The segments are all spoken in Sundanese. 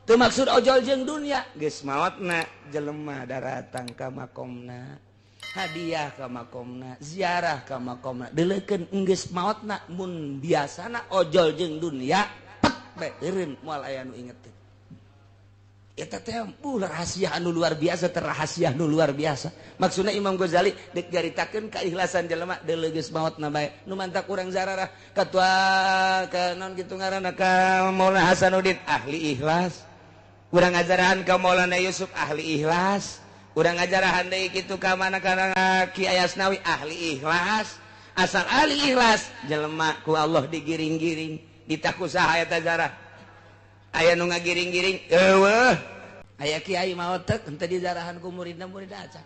Teu maksud ojol jeung dunia, geus maotna jelema daratang ka makomna, hadiah ka makomna, ziarah ka makomna, deuleukeun enggeus maotna. Mun biasana ojol jeung dunia pek bae eureun, moal aya nu inget. Eta teh rahasia anu luar biasa, terrahasia nu luar biasa. Maksudna Imam Ghazali dek nyaritakeun keikhlasan jelema, deuleu geus maotna bae. Nu mantak urang zararah katua ka naon kitu ngaranna, ka Maulana Hasanuddin, ahli ikhlas. Urang ngajarahan ka Maulana Yusuf, ahli ikhlas. Urang ngajarahan deui kitu ka mana, kana Ki Ayasnawi, ahli ikhlas. Asal ahli ikhlas jelema, ku Allah digiring-giring. Ditaku saha eta zarah? Aya nu ngagiring-giring? Eueuh. Aya kiai maot teh henteu dizarahan ku muridna, muridna acan,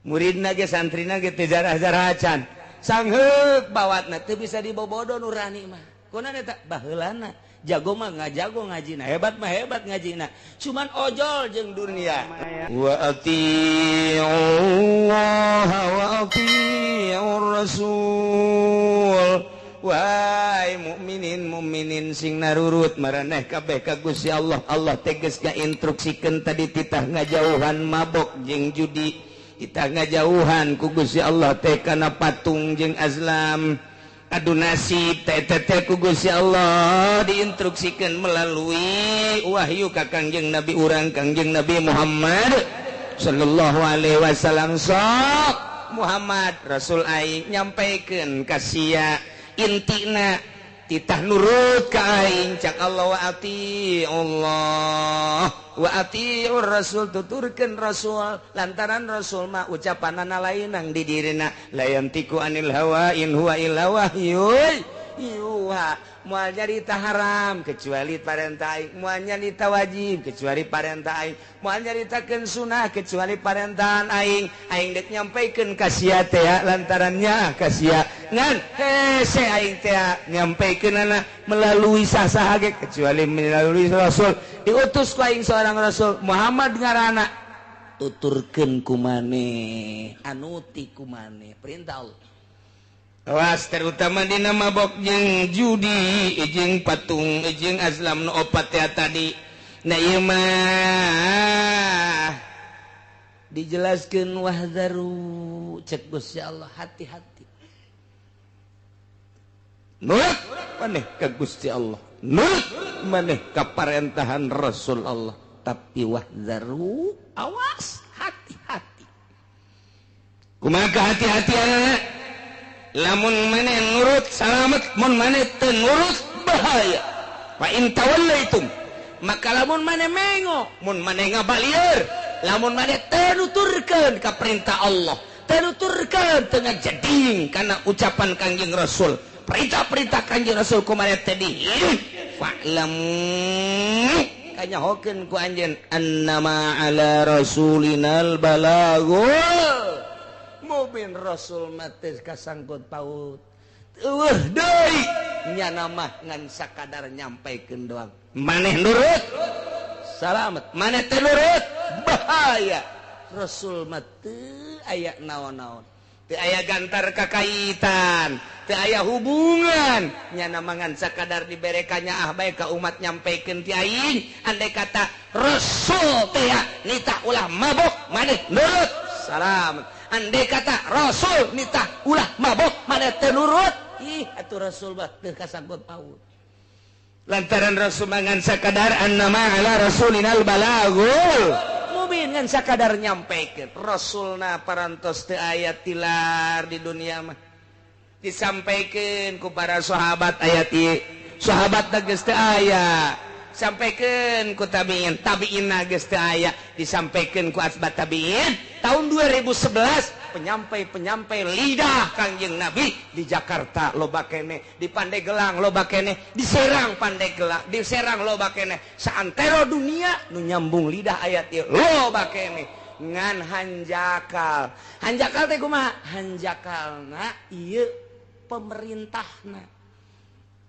muridna ge, santrina ge teu zarah-zarah acan. Sangheuk bawatna, teu bisa dibobodo nurani mah. Kunaon eta? Baheulana jago mah ngajago ngajina, hebat mah hebat ngajina, cuman ojol jeung dunia. Wa Allah wa atiiur rasul. Wahai mukminin mukminin, sing narurut maraneh kabeh ka Gusti Allah. Allah tegas instruksikan tadi, titah ngajauhan mabok jeung judi, titah ngajauhan ku Gusti Allah teh kana patung jeung azlam, adu nasib teh teh. Ku Gusti Allah diinstruksikan melalui wahyu ka Kangjeng Nabi urang, Kangjeng Nabi Muhammad sallallahu alaihi wasallam. Sok Muhammad, Rasul aing nyampaikan ka sia, intina titah nurut ka aing. Cak Allah, wa ati Allah wa atiur rasul, tuturkeun rasul, lantaran rasul mah ucapanana lain nang di dirina. La yantiqu anil hawa in huwa illa wahyun yuha. Moal nyarita haram kecuali parentah aing, moal nyarita wajib kecuali parentah aing, moal nyaritakeun sunah kecuali parentahan aing. Aing dek nyampaikeun ka sia teh lantarannya ka sia ngan hese aing teh nyampaikeunana melalui sah-saha ge kecuali melalui rasul. Diutus ku aing seorang rasul, Muhammad ngaranna, tuturkeun ku maneh, anuti ku maneh perintah Allah. Awas, terutama dina mabok jeung judi jeung patung jeung azlam nu opat ya tadi. Nah, ieu mah dijelaskeun, wahzaru, cek Gusti Allah, hati-hati. Nurut maneh ka Gusti Allah, nurut maneh ka parentahan Rasul Allah, tapi wahzaru, awas, hati-hati. Kumaha hati-hati? Lamun maneh nurut, salamet. Mun maneh teu nurut, bahaya. Fa in tawallaitum, maka lamun maneh mengo, mun maneh ngabalieur, lamun maneh teu nuturkeun ka perintah Allah, teu nuturkeun, teu ngajeding kana ucapan Kangjeng Rasul, perintah-perintah Kangjeng Rasul ku maneh teh di, fa'lamu, kanyahokeun ku anjeun, annama ala rasulinal balagul mubin. Rasul mah teu kasangkut paut, eueuh deui, nyana mah ngan sakadar nyampaikeun doang. Maneh nurut, salamet. Maneh teu nurut, bahaya. Rasul mah teu aya naon-naon, teu aya gantar kakaitan, teu aya hubungan. Nyana mah ngan sakadar diberekannya ah bae ka umat, nyampaikeun ti aing. Andai kata Rasul teh nitah ulah mabok, maneh nurut, salamet. Andai kata Rasul nitah ulah mabok, maneh teu nurut, ih atuh Rasul mah teu kasangkut paut, lantaran Rasul ngan sakadar annama ala rasulinal balagul mubin, ngan sakadar nyampaikeun. Rasulna parantos teu aya tilar di dunia mah. Disampaikan ku para sahabat ayat ieu, sahabat geus teu aya. Sampaikan ku tabiin, tabiin geus teu aya. Disampaikan ku atba tabiin. Tahun 2011 penyampai-penyampai lidah Kangjeng Nabi di Jakarta loba kene, di Pandeglang loba kene, di Serang, Pandeglang, di Serang loba kene, saantero dunia nu nyambung lidah ayat ieu loba kene. Ngan hanjakal, hanjakal teh kumaha? Hanjakalna ieu pemerintahna,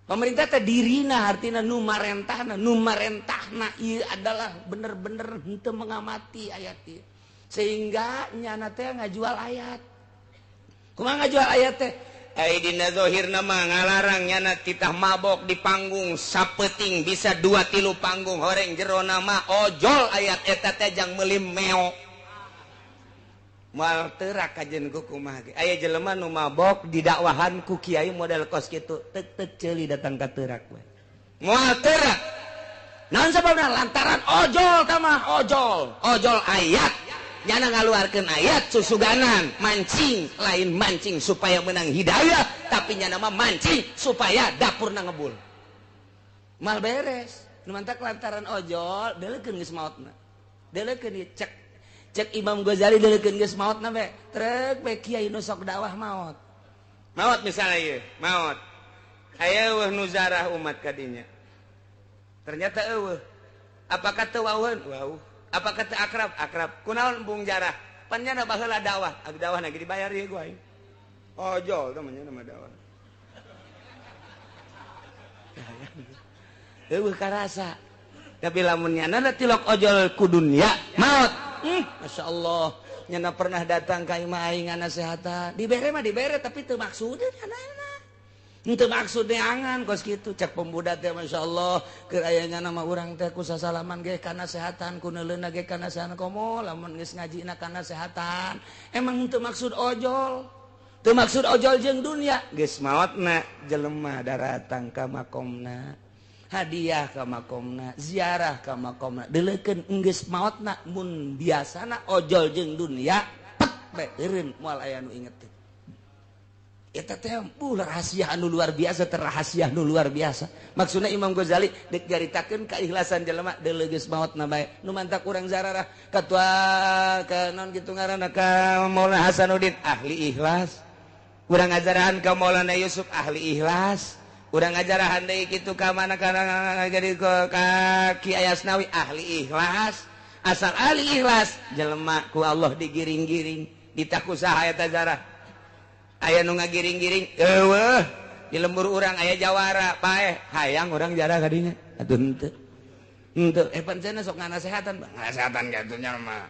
pemerintah teh dirina, artinya nu marentahna. Nu marentahna ieu adalah bener-bener henteu mengamati ayat ieu, sehingga nyana teh ngajual ayat. Kumaha ngajual ayat teh? Ai dina zahirna mah ngalarang nyana titah mabok di panggung sapeting bisa 2-3 panggung horeng jero nama ojol ayat eta teh jang meuli meo. Moal teurak kajen ku kumaha ge. Aya jelema nu mabok didakwahan ku kiai model kos kitu tek tek ceuli datang ka teurak we. Moal teurak. Naon sababna lantaran ojol tamah ojol, ojol ayat. Nyana ngaluarkeun ayat susuganan mancing lain mancing supaya menang hidayah tapi nyana mah mancing supaya dapurna ngebul mal beres nu mantak lantaran ojol deulekeun geus maotna deulekeun ieu cek cek Imam Ghazali deulekeun geus maotna we trek we kiai nu sok dakwah maot maot misalnya ieu maot aya eueuh nu zarah umat kadinya ternyata eueuh apakah teu wauheun wauh apa kata akrab akrab kunaon embung jarah pan nyana baheula dakwah abi dakwah lagi dibayar ieu gua aing ojol teh mah nama dakwah eueuh karasa tapi lamun nyana tilok ojol ku dunya maot masyaallah nyana pernah datang ka imah aing ngasehatan dibere mah dibere tapi teu maksudna nyana teu maksud neangan kos kitu cek pemuda teh masyaallah keur aya nyana mah urang teh ku sasalaman ge kana sehatan ku neuleuna ge kana sehatan komo lamun geus ngajina kana sehatan emang teu maksud ojol teu maksud ojol jeung dunya geus maotna jelema daratang ka makomna hadiah ka makomna ziarah ka makomna deulekeun geus maotna mun biasana ojol jeung dunya pet bae eureun moal aya nu inget teh. Eta teh rahasia anu luar biasa terrahasia anu luar biasa maksudna Imam Ghazali deuk nyaritakeun keikhlasan jelema deuleu geus maotna bae nu mantak urang zararah katua ka naon kitu ngaranna ka Maulana Hasanuddin ahli ikhlas urang ngajarahan ka Maulana Yusuf ahli ikhlas urang ngajarahan deui kitu ka mana kana jadi ka Ki Ayasnawi ahli ikhlas asal ahli ikhlas jelema ku Allah digiring-giring ditakusaha eta zarah aya nu ngagiring-giring eueuh di lembur urang aya jawara paeh hayang urang jarah kadinya atuh henteu henteu pan cenah sok nganasehatan nganasehatan kitu nya mah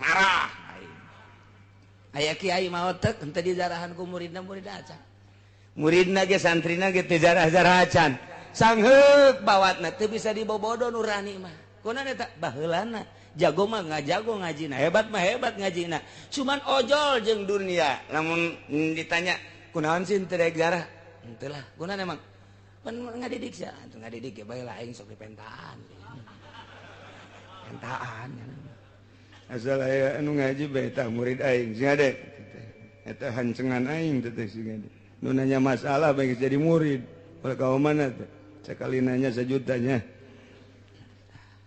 marah aya kiai maot teh henteu dijarahan ku muridna murid acan muridna ge santrina ge teu jarah-jarah acan sangheuk bawatna teu bisa dibobodo nurani mah kunaon eta baheulana jago mah ngajago ngajina hebat mah hebat ngajina cuman ojol jeung dunia lamun ditanya kunaon sih teu rek jarah henteu lah kunaon emang pan ngadidik sia atuh ngadidik ge bae lah aing sok dipentaan pentaan asal aya anu ngaji bae tah murid aing sing ade eta hancengan aing teh sing ade nu nanya masalah bae jadi murid ulah ka mana teh sakali nanya sejutanya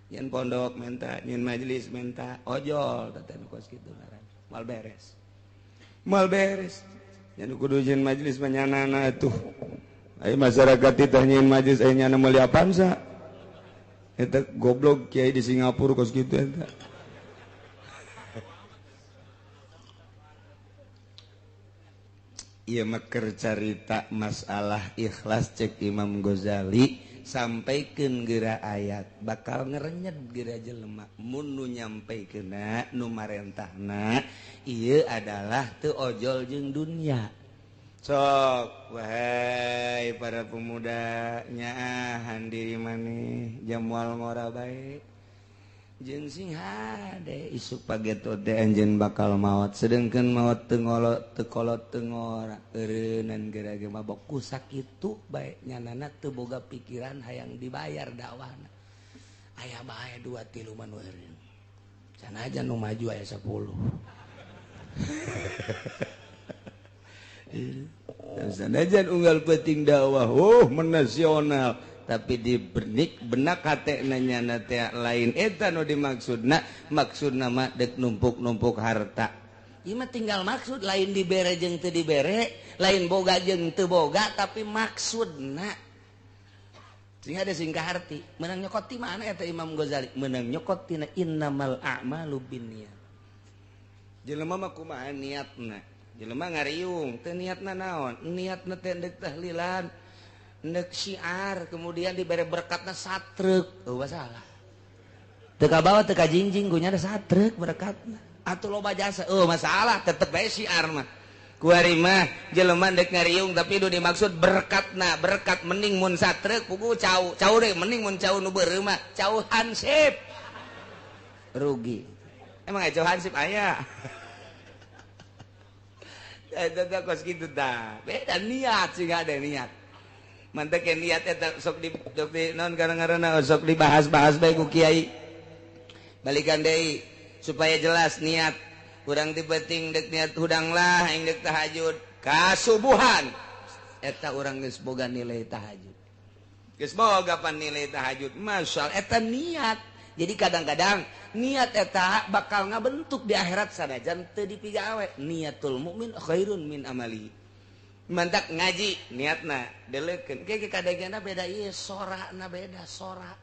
nyen pondok menta nyen majelis menta ojol teh nu kos kitu ngaran mal beres mal beres nya nu kudu nyen majelis mah nyanana atuh aya masyarakat teh nyen majelis aya nyana meuli Avanza eta goblok kiai di Singapura kos kitu eta ieu mah keur carita masalah ikhlas cek Imam Ghazali sampaikeun geura ayat bakal ngerenyet geura jelema mun nu nyampaikeunna nu marentahna ieu adalah teu ojol jeung dunya sok wahai para pemuda nyaahan diri maneh jamual ngora bae jeung sing hade isuk pageto teh anjeun bakal maot sedengkeun maot teu ngolot teu kolot teu ngora eureunnan geura ge mabok ku sakitu bae nyanana teu boga pikiran hayang dibayar dakwahna aya bae 2 3 mah nu eureun sanajan nu maju aya 10 sanajan unggal penting dakwah oh menasional tapi di benik benak hate nanya teh lain eta nu dimaksudna maksudna mah dek numpuk-numpuk harta ieu mah tinggal maksud lain dibere jeung teu dibere lain boga jeung teu boga tapi maksudna sing ada sing kaharti meunang nyokot ti mana eta Imam Ghazali meunang nyokot tina innamal a'malu binniyat jelema mah kumaha niatna jelema ngariung teu niatna naon niatna teh deuk tahlilan nek syiar kemudian diberi berkatna satrek eueuh salah teu kabawa teu kajingjing gunya ada satrek berkatna atuh loba jasa eueuh masalah tetep bae syiar mah Kuari mah jelema dek ngariung tapi nu dimaksud berkatna, berkat mending mun satrek pugu cau, cau deh mending mun cau nu beureum mah cau hansip. Rugi. Emang aya cau hansip aya. Eta teh kos kitu tah. Beda niat sih ada niat. Mantek niat eta sok di naon karang-karana sok dibahas-bahas bae ku kiai. Balikan deui supaya jelas niat. Urang ti penting dek niat hudang lah aing dek tahajud kasubuhan. Eta urang geus boga nilai tahajud. Geus boga pan nilai tahajud. Masyaallah eta niat. Jadi kadang-kadang niat eta bakal ngabentuk di akhirat sanajan teu dipigawe. Niatul mukmin khairun min amali. Mantak ngaji niatna deleukeun. Ke kadegana beda ieu sorana beda sora.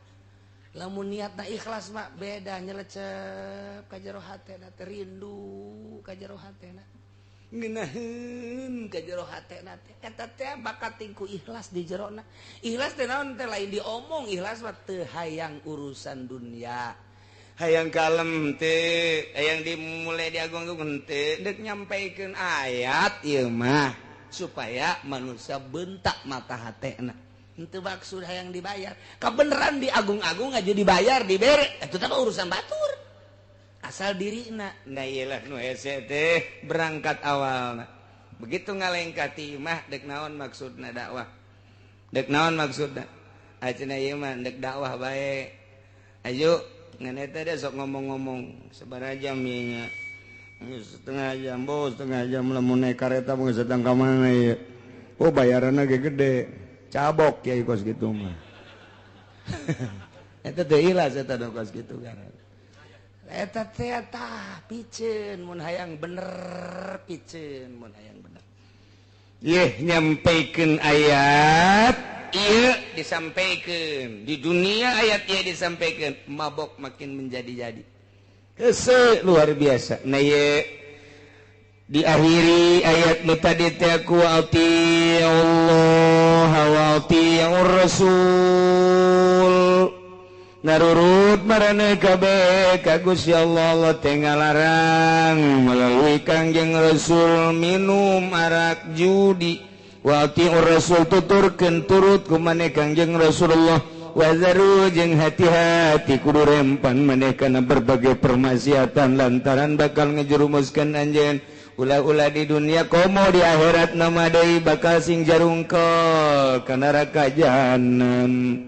Lamun niatna ikhlas mah beda nyelecep ka jero hatena teh rindu ka jero hatena. Ngeunaheun ka jero hatena teh eta teh bakat tingku ikhlas di jerona. Ikhlas teh naon teh lain diomong, ikhlas mah teu hayang urusan dunia. Hayang kalem teh, hayang dimulai diagung-agung teh deuk nyampaikeun ayat ieu mah supaya manusia bentak mata hatena. Henteu maksud hayang dibayar. Kabeneran diagung-agung aja dibayar, dibere, eta teh urusan batur. Asal dirina. Nah ieu lah nu hese teh berangkat awalna. Begitu ngalengkah ti imah dek naon maksudna dakwah. Dek naon maksudna? Acenah ieu mah dek dakwah bae. Ayo ngan eta teh sok ngomong-ngomong sabaraha jam ieu nya. Setengah jam, bos, setengah jam lamun naik kareta mah geus datang ka mana ieu. Oh bayaranna ge gede. Cabok kiai kos kitu mah. Eta teh ikhlas eta kos kitu kan. Eta teh tah piceun mun hayang bener piceun mun hayang bener. Yeh nyampaikeun ayat ieu disampaikeun di dunia ayat ieu disampaikeun mabok makin menjadi-jadi. Hese luar biasa. Nah ieu diakhiri ayat nu tadi teh ku Allah wa atiur rasul. Narurut marane kabeh ka Gusti Allah, Allah teh ngalarang melalui Kangjeng Rasul minum arak judi. Wa atiur rasul tuturkeun turut ku maneh Kangjeng Rasulullah. Wazaru jeung hati-hati kudu rempan maneh kana berbagai permaksiatan lantaran bakal ngejerumuskeun anjeun ulah-ulah di dunia komo di akhirat nama deui bakal sing jarungkol ka neraka jahanam.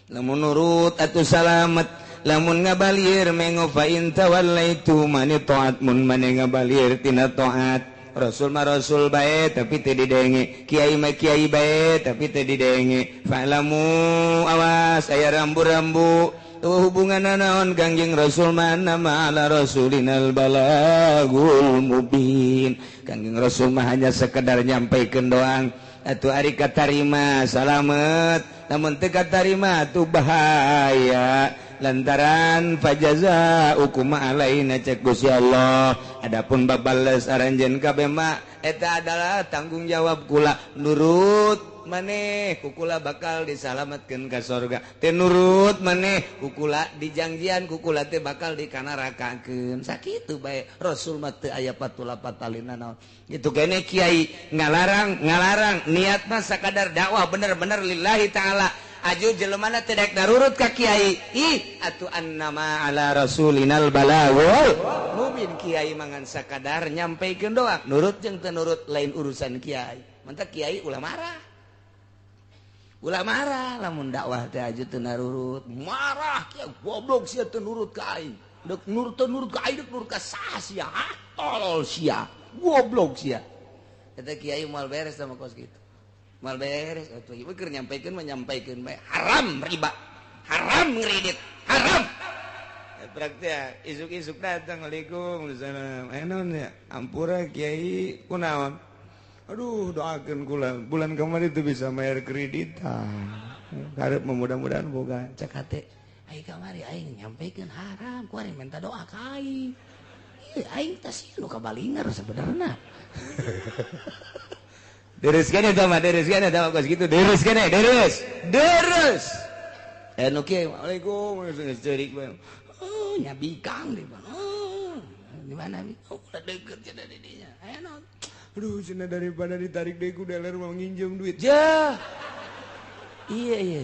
Lamun nurut atuh salamet, lamun ngabalir mengo fa in tawallaitu mani taat mun mane ngabalir tina taat. Rasul mah rasul bae tapi teu didenge, kiai mah kiai bae tapi teu didenge. Fa'lamu awas aya rambu-rambu tuh hubunganna naon Kangjeng Rasul mah nama ala rasulinal balagul mubin. Kangjeng Rasul mah hanya sekedar nyampaikeun doang. Atuh ari katarima salamet, lamun teu katarima atuh bahaya. Lantaran fajaza ukuma alaina cek Gusti Allah. Adapun babales aranjeun kabeh mah eta adalah tanggung jawab kula. Nurut maneh kukula bakal disalametkeun ka sorga. Teu nurut maneh kukula dijangjian kukula teh bakal dikanarakakeun. Sakitu bae Rasul mah teu aya patula patalina naon. Itu kene kiai ngalarang niat mah sakadar dakwah bener-bener lillahi taala. Aju jelemana tidak darurut ka kiai. Ih atuh annama ala rasulinal balagul mubin. Kiai mangan sakadar nyampaikeun doang. Nurut jeung teu nurut lain urusan kiai. Mantak kiai ulah marah. Ulah marah lamun dakwah teh aju teu narurut. Marah kiai goblok sia teu nurut ka aing. Dek nurut teu nurut ka aing dek nurut ka saha sia? Ah tolol sia. Goblok sia. Eta kiai moal beres sama kos kitu. Mal beres atuh ieu keur nyampaikeun mah nyampaikeun bae haram riba, haram ngredit, haram. Praktek isuk-isuk datang waalaikumsalam. Eh naon ya? Ampura kiai kunaon? Aduh doakeun kula bulan kemarin itu bisa bayar kreditan. Karep mudah-mudahan boga cek hate. Ai kamari aing nyampaikeun haram, ku aing minta doa ka aing. Ieu aing teh sieun nu kabalinger sebenarna. Deres kene tah mah, deres kene tah kos kitu, deres kene, deres. Deres. Eh nu kieu, waalaikum geus ceurik bae. Oh, nya bikang di mana? Oh, di mana bi? Oh, udah deket cenah di dinya. Aya naon? Aduh cenah daripada ditarik deui ku dealer mau nginjem duit. Ja. Iya iya.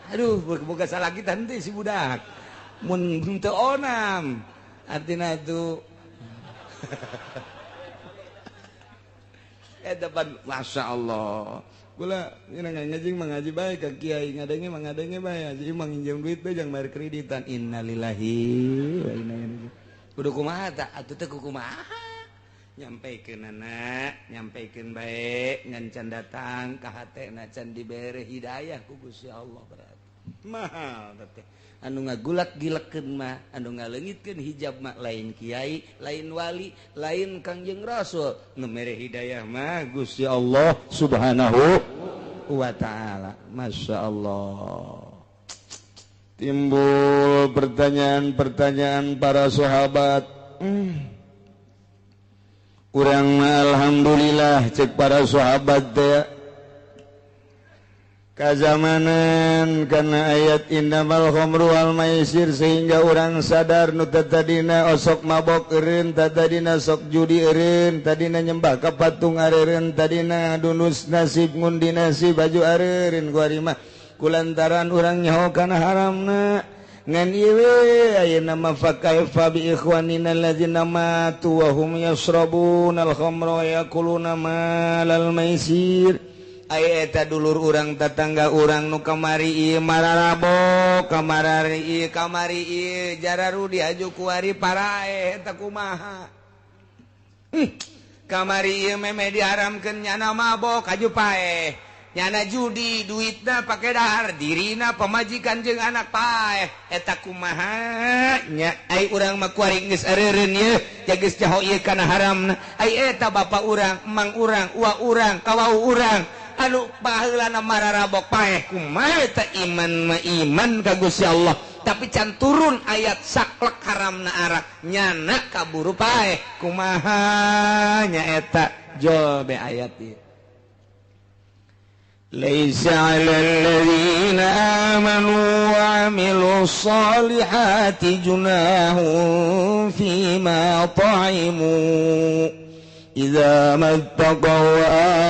Aduh boga salah kita henteu si budak. Mun teu onam. Artina itu eta pan masyaallah. Kula ngaji mengaji bae ka kiai ngadenge mangadenge bae aja imang nginjem duit bae jang bayar kreditan. Innalillahi wa inna ilaihi raji'un. Kudu kumaha ta atuh teh kumaha? Nyampaikeun anak, nyampaikeun bae ngan can datang ka hatena can dibere hidayah ku Gusti Allah berarti. Mahal teh. Anu ngagulak gilekeun mah, anu ngaleungitkeun hijab mah lain kiai, lain wali, lain Kangjeng Rasul. Nu mere hidayah mah Gusti Allah Subhanahu wa taala. Masya Allah. Timbul pertanyaan-pertanyaan para sahabat. Urang alhamdulillah cek para sahabat teh kazamanan karena ayat innamal khamru wal maisir sehingga orang sadar nu tadina osok mabok eureun, tadina sok judi eureun, tadina nyembah ka patung areureun, tadina dunus nasib ngundi nasib baju areureun ku ari mah kulantaran urang nyaho kana haramna. Ngan ieu ayeuna mah fa kaifa bi ikhwanina allazina matu wa hum yashrabuna al-khamra wa yakuluna malal maisir. Aya eta dulur urang tetangga urang nu kamari ieu mararabok, kamarari ieu kamari ieu jararudi aju kuari parae eta kumaha. Kamari ieu memeh diharamkeun nyana mabok aju paeh. Nyana judi duitna pake dahar dirina pamajikan jeung anak paeh eta kumaha nya. Ai urang mah kuari geus areureun ieu geus jaho ieu kana haramna. Ai eta bapa urang, emang urang, uwa urang, kawau urang anu baheulana mararabok paeh kumaha eta iman mah iman ka Gusti Allah tapi can turun ayat saklek haramna arak nyana kaburu paeh kumaha nya eta jol be ayat ieu. Laisa 'alal ladzina amanu wa 'amilus solihati junahun fima ta'imu idza mattaqaw wa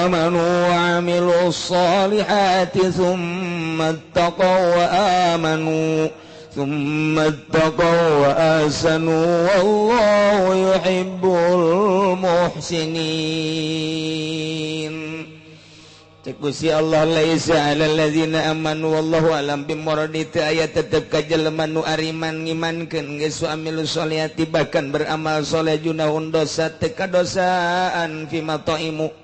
amanu wa 'amilus solihati thumma ittaqaw wa amanu thumma ittaqaw wa ahsanu wallahu yuhibbul muhsinin. Cek Gusti Allah laisa 'alal ladzina amanu wallahu alam bimuradi teu aya tetep ka jelema nu ariman ngimankeun geus amilus solihati bahkan beramal soleh junahun dosa teu kadosaan fima ta'imu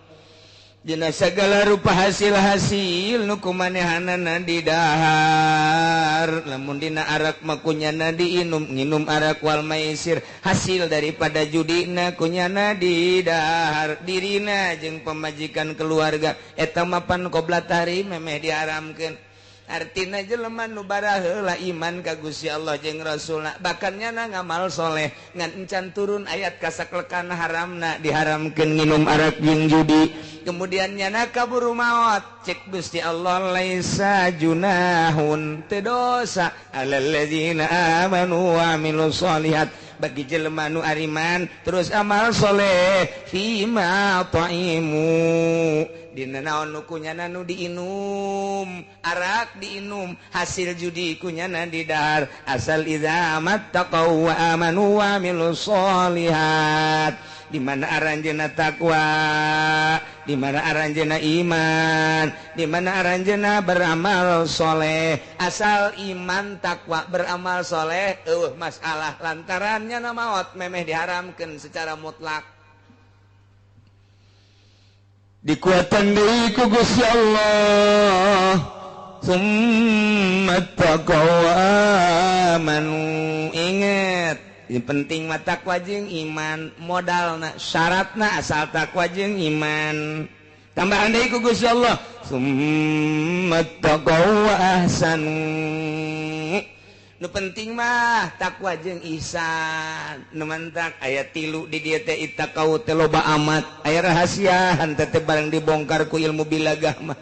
dina sagala rupa hasil-hasil nu kumanehanana didahar. Lamun dina arak mah kunyana diinum, nginum arak wal maisir hasil daripada judina kunyana didahar dirina jeung pamajikan keluarga eta mah pan qobla tahrim memeh diharamkeun. Artina jelema nu baraheula iman ka Gusti Allah jeung Rasulna bahkan nyana ngamal soleh ngan encan turun ayat kasaklekana haramna diharamkeun nginum arak jeung judi kemudian nyana kaburu maot cek Gusti Allah laisa junahun teu dosa alal ladzina amanu wa amilus solihat bagi jelema nu ariman terus amal soleh fima ta'imu dina naon nu kunyana nu diinum arak diinum hasil judi kunyana didahar asal idza mattaqau wa amanu wa amilus solihat di mana aranjeuna takwa, di mana aranjeuna iman, di mana aranjeuna beramal soleh. Asal iman takwa beramal soleh eueuh masalah lantarannya na maot memeh diharamkeun secara mutlak. Dikuatan deui ku Gusti Allah. Summa taqaw amanu. Inget, yang penting mah takwa jeung iman, modalna, syaratna asal takwa jeung iman. Tambahan deui ku Gusti Allah, summa taqaw wa ahsanu. Nu penting mah takwa jeung ihsan. Nu mantak aya 3 di dieu teh ittaqau teh loba amat. Aya rahasiaan teh barang dibongkar ku ilmu bilagah mah.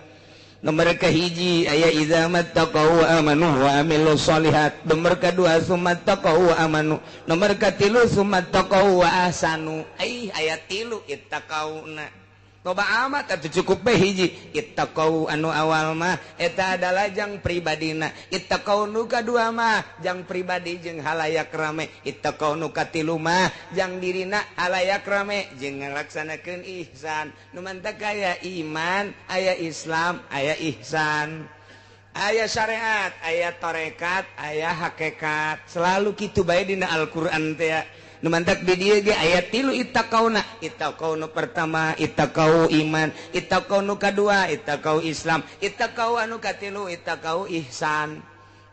Nomor kahiji aya idza mattaqau wa amanu wa amilus sholihat. Nomor kadua sumattaqau wa amanu. Nomor katilu sumattaqau wa ahsanu. Ai aya tilu ittaqauna. Loba amat atuh cukup bae hiji. Ittaqau anu awal mah eta adalah jang pribadina. Ittaqau nu kadua mah jang pribadi jeung halayak rame. Ittaqau nu katilu mah jang dirina halayak rame jeung ngalaksanakeun ihsan. Nu mantak aya iman, aya Islam, aya ihsan. Aya syariat, aya tarekat, aya hakikat. Selalu kitu bae dina Al-Qur'an teh. Nu mantak di dieu ge aya tilu ittaqauna. Ittaqau nu pertama ittaqau iman, ittaqau nu kadua ittaqau Islam, ittaqau anu katilu ittaqau ihsan.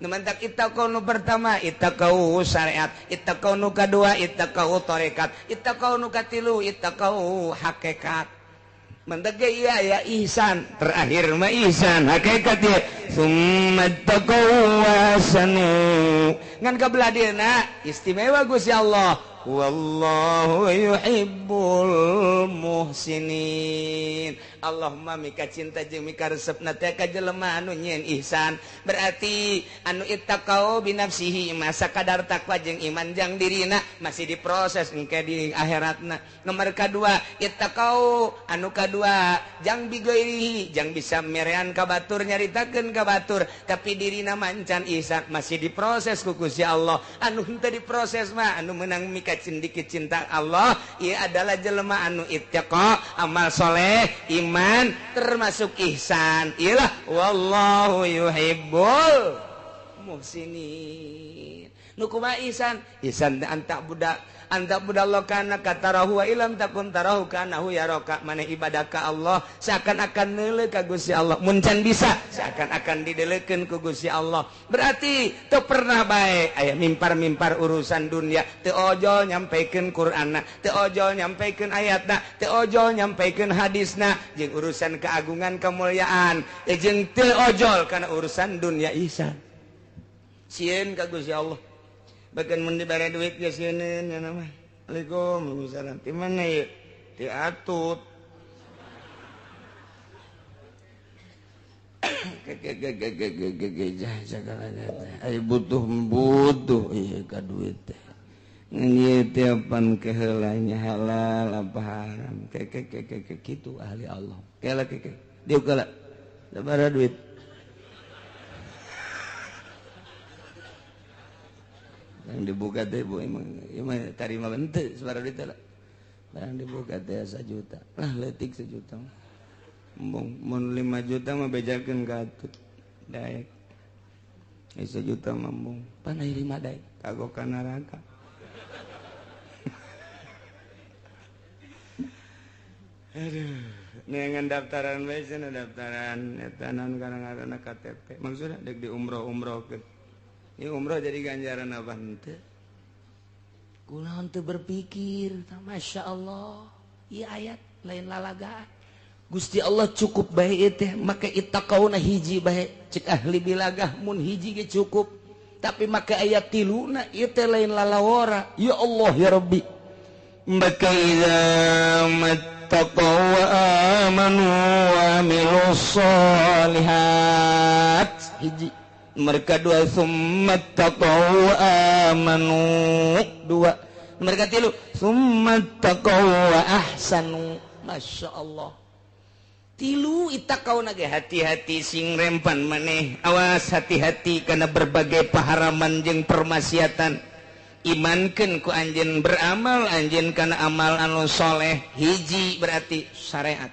Nu mantak ittaqau nu pertama ittaqau syariat, ittaqau nu kadua ittaqau tarekat, ittaqau nu katilu ittaqau hakikat. Mantak ge ieu aya ihsan, terakhir mah ihsan hakikat ieu. Summa taqau wasanu. Ngan kabelah dieuna istimewa Gusti Allah. Wallahu yuhibbul muhsinin. Allahumma mika cinta jeung mika resepna teh ka jelema anu nyieun ihsan. Berarti anu ittaqau binafsihi masa kadar takwa jeung iman jang dirina masih diproses engke di akhiratna. Nomor kadua ittaqau anu kadua jang bigoirihi jang bisa merean ka batur nyaritakeun ka batur tapi dirina mancan ihsan masih diproses ku Gusti Allah. Anu henteu diproses mah anu meunang mika cindiki cinta Allah ieu adalah jelema anu ittaqa amal soleh iman termasuk ihsan. Iyalah wallahu yuhibbul muhsinin. Nu kumaha ihsan? Ihsan anta budak anta budallah kana katarahu wa ilam takun tarahu kanahu yaraka. Maneh ibadah ka Allah seakan-akan neuleuh ka Gusti Allah. Mun can bisa seakan-akan dideleukeun ku Gusti Allah. Berarti teu pernah bae aya mimpar-mimpar urusan dunia, teu ojol nyampikeun Qur'anna, teu ojol nyampikeun ayatna, teu ojol nyampikeun hadisna jeung urusan keagungan kemuliaan, jeung teu ojol kana urusan dunia ihsan. Sieun ka Gusti Allah. Bahkan mun dibere duit ge sieun nya mah. Assalamualaikum, waalaikumsalam. Ti mana ieu? Ti Atut. Ai butuh ieu ka duit teh. Ngan ieu teh pan keheulanya halal apa haram. Ke kitu ahli Allah. Kela ke. Dieu kala. Sabaraha duit? Yang dibuka teh bu emang emang tarima henteu sabaraha duit teh lah. Barang dibuka teh 1 juta. Lah leutik 1 juta mah. Embung mun 5 juta mah bejakeun ka Atut. Daek. 1 juta mah embung. Pan aya 5 daek kagok ka neraka. Aduh, neangan daftaran bae cenah daftaran eta naon ngaranna KTP. Maksudna deuk di umroh-umrohkeun. Ini umroh jadi ganjaran apa henteu? Kunaon teu berpikir, Masya Allah. Ieu ayat lain lalagaan. Gusti Allah cukup bae ieu teh, make ittaqauna hiji bae. Cek ahli bilagah mun hiji ge cukup. Tapi make ayat tiluna ieu teh lain lalawara. Ya Allah ya Rabbi. Maka idza mattaqau wa amanu wa amilus sholihat. Hiji. Mereka dua summattaqau amanu dua. Mereka tilu summattaqau wa ahsanu. Masya Allah. Tilu ittaqau nage hati-hati sing rempan maneh. Awas hati-hati karena berbagai paharaman jeung permaksiatan. Imankeun ku anjeun beramal anjeun kana amal anu soleh. Hiji berarti syariat.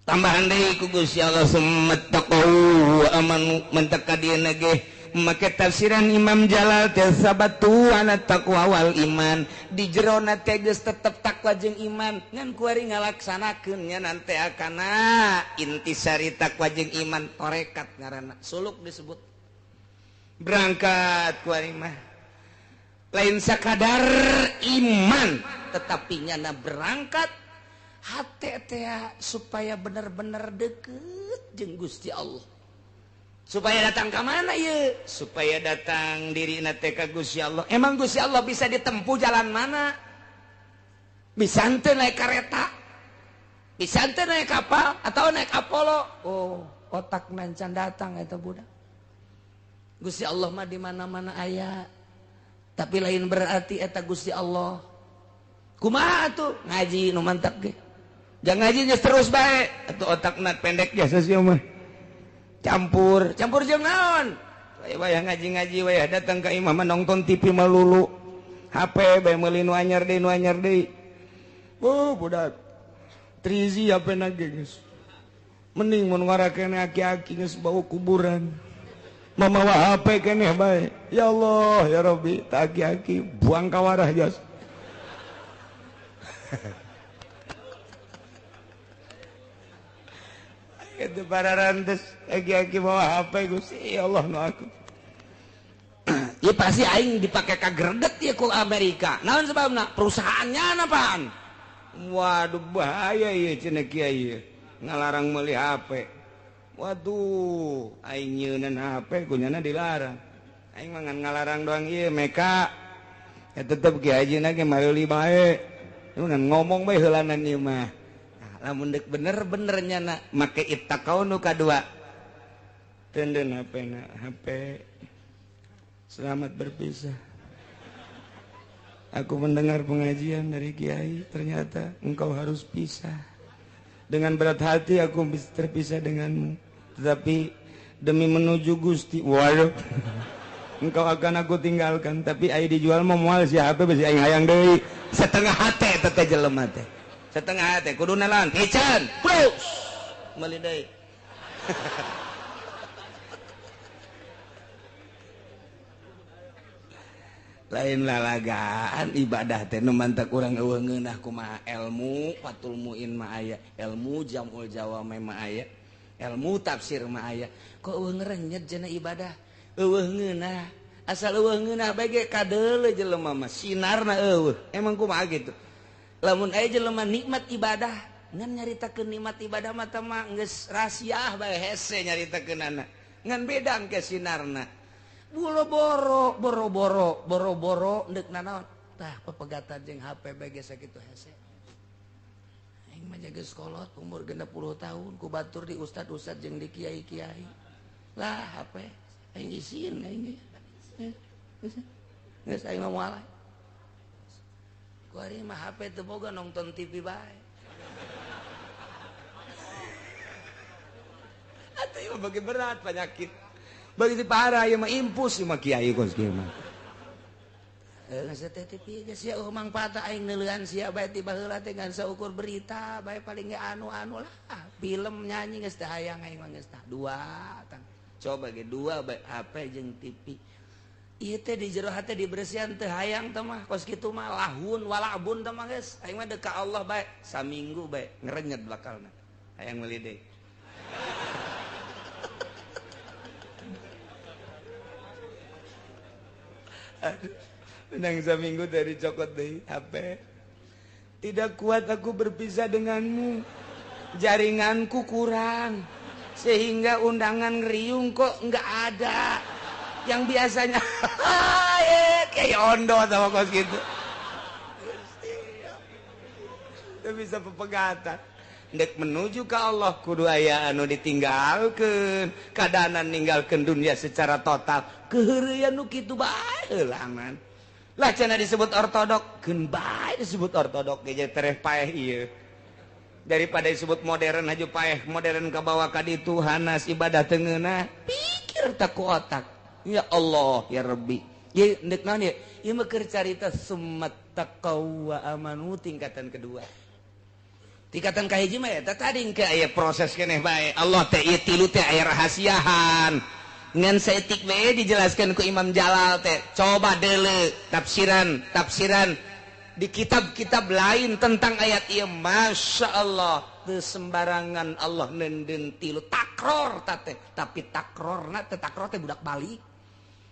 Tambahan deui ku Gusti Allah summattaqau wa amanu mentaka dieuna ge make tafsiran Imam Jalal teh sabatu ana taqwa wal iman di jerona teh geus tetep takwa jeung iman ngan kuari ngalaksanakeun nya nanti akana intisari takwa jeung iman tarekat ngaranna suluk disebut berangkat kuari mah lain sakadar iman tetapi nyana berangkat hate teh supaya bener-bener deket jeung Gusti Allah. Supaya datang ke mana ye? Supaya datang dirina teh ka Gusti Allah. Emang Gusti Allah bisa ditempuh jalan mana? Bisa henteu naik kereta? Bisa teh naik kapal atau naik Apollo. Oh, otak nancan datang eta budak. Gusti Allah mah di mana-mana aya. Tapi lain berarti eta Gusti Allah. Kumaha atuh ngaji nu mantap ge. Jangan ngaji geus terus bae. Atuh otakna pendek biasa sih mah. Campur, campur jeung naon? Wayah ngaji-ngaji wayah datang ka imah mah nonton TV melulu. HP bae meuli nu anyar deui nu anyar deui. Oh, budak. Trizi HP na ge geus. Mending mun ngarakene aki-aki geus bau kuburan. Mamawa HP keneh bae. Ya Allah, ya Rabbi, tak aki-aki buang kawarah jas. Itu para rantes aki-aki bawa HP Gusti, ya Allah nu aku. Ya pasti aing dipake ka greget ya ku Amerika. Naon sebabna? Perusahaannya apaan? Waduh bahaya ieu cenah kiai. Ngalarang meuli HP. Waduh, aing nyeunan HP kunyana dilarang. Aing mah ngan ngalarang doang ieu meka. Ya tetep kiai hajina ge mareuli bae. Ngan ngomong bae heulanan ieu mah. Nah, lamun deuk bener-bener nyana make ittaqau nu kadua. Teunden HP-na, HP. Selamat berpisah. Aku mendengar pengajian dari kiai, ternyata engkau harus pisah. Dengan berat hati aku terpisah denganmu. Tetapi demi menuju Gusti, waduh, engkau akan aku tinggalkan. Tapi aing dijual mah moal si HP besi aing hayang deui. Setengah hate teh jelema teh. Setengah hate kudu nalan. Ican, plus meuli deui. Lain lalagaan ibadah teh nu mantak urang eueuh ngeunah kumaha ilmu Fathul Muin mah aya, ilmu Jamul Jawami mah aya, ilmu tafsir mah aya. Kok eueuh ngerenyet cenah ibadah? Eueuh ngeunah. Asal eueuh ngeunah bae ge kadeuleu jelema mah sinarna eueuh. Emang kumaha gitu? Lamun aya jelema nikmat ibadah, ngan nyaritakeun nikmat ibadah mah teh mah geus rahasiah bae hese nyaritakeunana. Ngan beda engke sinarna. Bulo boro boro boro boro boro ndek nanaon tah pepegatan jeung HP bae ge sakitu hese. Aing mah geus kolot umur 60 tahun ku batur di ustad-ustad jeung di kiai-kiai. Lah HP aing isin aing ge. Geus aing mah moal. Ku ari mah HP teu boga nonton TV bae. Atuh ieu bagi berat penyakit. Begitu parah ya mah impus mah kiai kos kieu mah. Geus teh TV geus sia eueuh mangfaat aing neuleuan sia bae ti baheula teh ngan saukur berita bae paling ge anu-anu lah. Film nyanyi geus teh hayang aing mah geus tah dua tang. Coba ge dua bae HP jeung TV. Ieu teh di jero hate dibersihan teh hayang teh mah kos kitu mah lahun walabun teh mah geus. Aing mah deuk ka Allah bae saminggu bae ngerenyet bakalna. Hayang meuli deui. Aduh, menang seminggu dari cokot deh HP. Tidak kuat aku berpisah denganmu. Jaringanku kurang sehingga undangan ngeriung kok nggak ada. Yang biasanya kayak ondo sama kos gitu. Itu bisa pepegatan. Ndek menuju ke Allah kudu aya anu ditinggalkeun, kadanan ninggalkeun dunia secara total. Keheureuyan nu kitu bae heulangan. Lah cenah disebut ortodok, keun bae disebut ortodok ge tereh paeh ieu. Daripada disebut modern haju paeh, modern kabawa ka ditu hanas ibadah teu ngeunah. Pikir tak ku otak. Ya Allah ya Rabbi. Ieu ndek naon ieu? Ieu mah keur carita summat taqaw wa amanu tingkatan kedua. Tingkatan kahiji mah eta tadi engke aya proses keneh bae. Allah teh ieu tilu teh aya rahasiahan. Ngan saeutik bae dijelaskeun ku Imam Jalal teh. Coba deuleu tafsiran, tafsiran di kitab-kitab lain tentang ayat ieu. Masya Allah, teu sembarangan Allah neundeun tilu takror teh, tapi takrorna teh takror teh budak balik.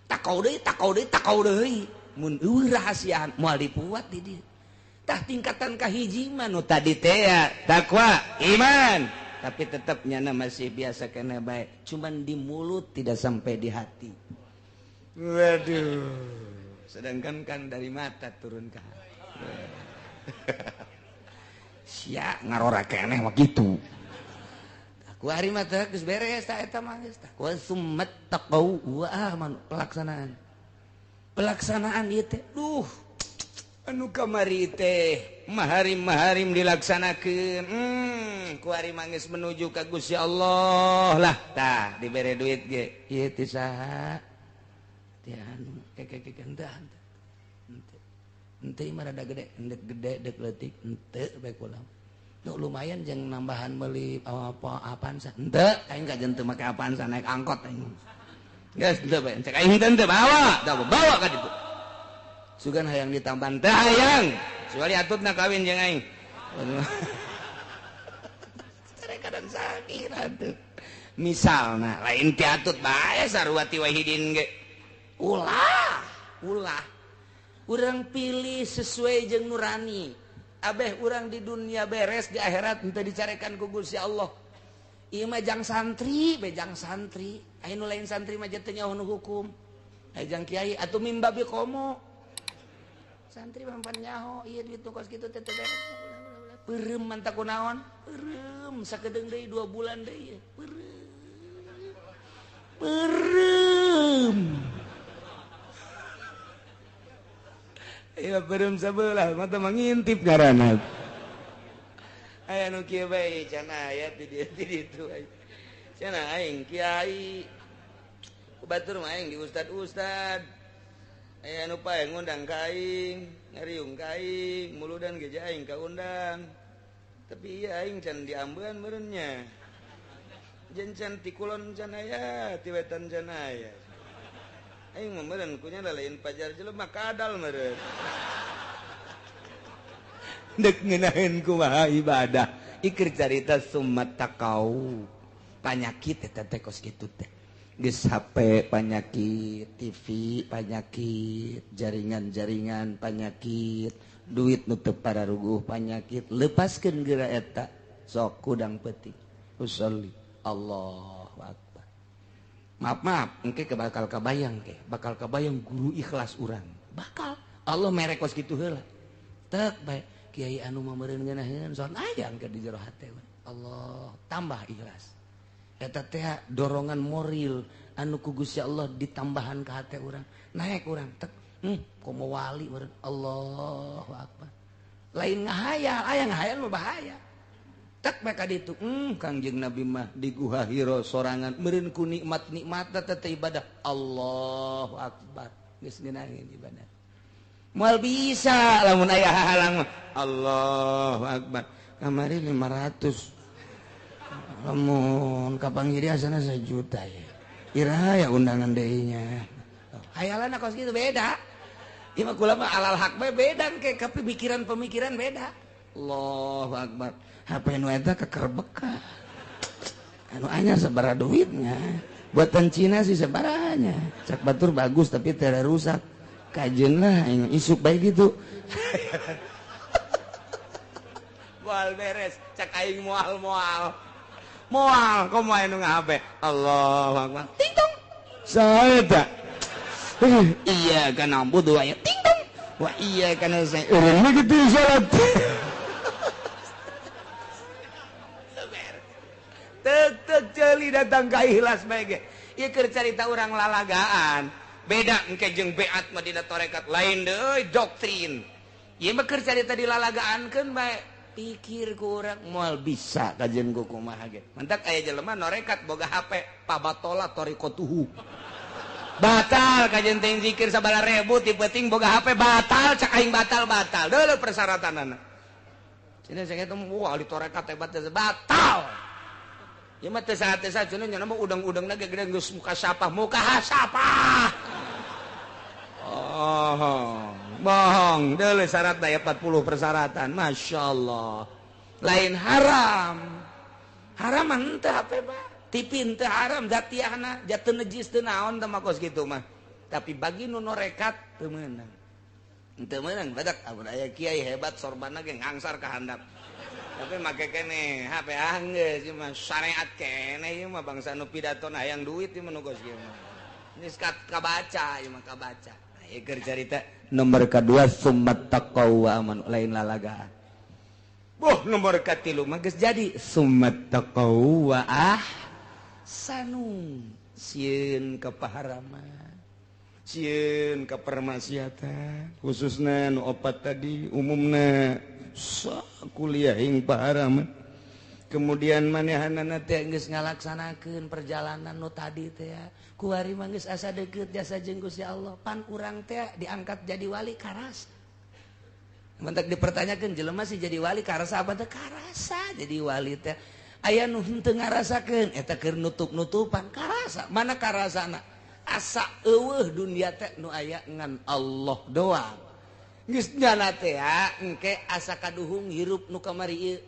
Takau deui, takau deui, takau deui. Mun eueuh rahasiahan moal dipuat di dieu. Tah tingkatan kahiji mah nu tadi teh ya takwa iman, tapi tetap nyana masih biasa kena baik, cuman di mulut tidak sampai di hati. Waduh, sedangkan kan dari mata turun ke hati. Sia ngarora keneh mah kitu. Ku hari mah teh geus beres ta eta mah geus tah. Wa summat taqau wa amanu pelaksanaan. Pelaksanaan ieu teh duh anu kamari teh maharim-maharim dilaksanakeun. Ku hari mah geus menuju ka Gusti Allah lah tah dibere duit ge. Ieu teh saha? Teh anu keke henteu henteu. Henteu mah rada gede, endek gede dek leutik henteu bae kula. Duh, lumayan jeung nambahan beli apa apaan sa henteu aing kajen teu make apaan sa naik angkot aing geus henteu bae cek aing henteu bawa tah bawa ka ditu sugan hayang ditambahan teh hayang kecuali atutna kawin jeung aing kadang sakit atuh misalna lain ti atut bae sarua ti wahidin ge ulah ulah urang pilih sesuai jeung nurani abeh urang di dunia beres di akhirat henteu dicarekan ku Gusti Allah. Ieu mah jang santri, bejang santri. Aya nu lain santri mah teu nyaho nu hukum. Aya jang kiai atuh mimbabi komo. Santri mah pan nyaho ieu duit nu kos kitu teh teu beres. Peureum mantap kunaon? Peureum sakedeung deui 2 bulan deui. Peureum. Peureum. Iya peureum sabelah mata mangintip ngaranna. Aya nu kieu bae cenah aya di dieu di ditu. Cenah aing kiai. Ku batur mah aing di ustad-ustad. Aya nu pae ngundang ka aing, ngariung ka aing, muludan ge aing kaundang. Tapi ieu aing can diambean meureun nya. Jeung can ti kulon can aya, ti wetan can aya. Aing mah meureun kunya lain pajar jelema kadal meureun. Dek ngeunaheun kumaha ibadah. Ikir carita summat taqau. Panyakit eta teh kos kitu teh. Geus HP panyakit, TV panyakit, jaringan-jaringan panyakit, duit nu teu pararuguh panyakit, lepaskeun geura eta sok kudang peuting. Usolli Allahu akbar. Maaf maaf, engke bakal kabayang ke, bakal kabayang guru ikhlas urang. Bakal Allah merek kos kitu heula. Tek bae kiai anu mah meureun ngeunaheun son aya engke di jero hate. Allah tambah ikhlas. Eta teh dorongan moral anu ku Gusti Allah ditambahan ka hate urang. Naik urang tek, komo wali meureun. Allahu akbar. Lain ngahayal, aya ngahayal mah bahaya. Tek bae ka ditu, Kangjeng Nabi mah di Guha Hira sorangan meureun ku nikmat-nikmat teh ibadah. Allahu akbar. Geus ngeunaheun ibadah. Moal bisa lamun aya hahalang mah. Allahu akbar. Kamari 500. Lamun kapanggih asana 1 juta ya. Iraha ya undangan deui nya. Hayalan kos kitu beda. Ieu mah kula mah alal hak bae beda ke pemikiran-pemikiran beda. Allahu akbar. HP nu eta kekerbeka. Anu anyar sabaraha duitnya. Buatan Cina sih sabarahanya. Cak batur bagus tapi teu rusak. Kajeun lah aing isuk bae gitu. Moal beres, cak aing moal-moal. Moal komo aya nu ngahape. Allahu akbar. Ting tong. Saha eta? Iya kana ambu aya ting tong. Wa iya kana saya. Urang kitu salat. Tek-tek ceuli datang ka ikhlas bae ge. Ieu keur carita urang lalagaan. Beda engke jeung beat mah dina tarekat lain deui doktrin. Ieu mah keur carita dilalagaankeun bae. Pikir ku urang moal bisa kajian ku kumaha ge. Mantak aya jelema norekat boga HP pabatola torikotuhu. Batal kajian teh zikir sabaraha ribu ti peuting boga HP batal cak aing batal-batal. Deuleu persyaratanana. Cenah saya teh wah di tarekat hebat batal. Ieu mah teu saha teu saha cenah nya mah udang-udangna ge gede geus muka sapah, muka hasapah. Oh, bohong. Deuleu syarat daya 40 persyaratan. Masya Allah. Lain haram. Haram mah henteu HP mah. TV henteu haram zatiahna, jatuh najis teu naon teh mah kos kitu mah. Tapi bagi nu norekat teu meunang. Henteu meunang badak amun aya kiai hebat sorbanna ge ngangsar ka handap. Tapi make keneh HP anggeus ieu mah syariat keneh ieu mah bangsa nu pidato hayang duit ieu mah nu kos kieu mah. Geus kabaca ieu mah kabaca. Nah, ieu keur carita nomor kadua summat taqwa wa amanu lain lalagaan. Boh nomor katilu mah geus jadi summat taqaw wa ahsanu. Sieun ka paharaman, sieun ka permaksiatan, khususna nu opat tadi umumna sakuliah ing paharaman. Kemudian manehanana teh geus ngalaksanakeun perjalanan nu tadi teh kuari mah geus asa deukeut jasa jeung Gusti Allah. Pan urang teh diangkat jadi wali karasa. Mentak dipertanyakeun jelema sih jadi wali karasa apa teh karasa jadi wali teh. Aya nu henteu ngarasakeun eta keur nutup-nutupan karasa. Mana karasana? Asa eueuh dunia teh nu aya ngan Allah doang. Geus nyana teh engke asa kaduhung hirup nu kamari ieu.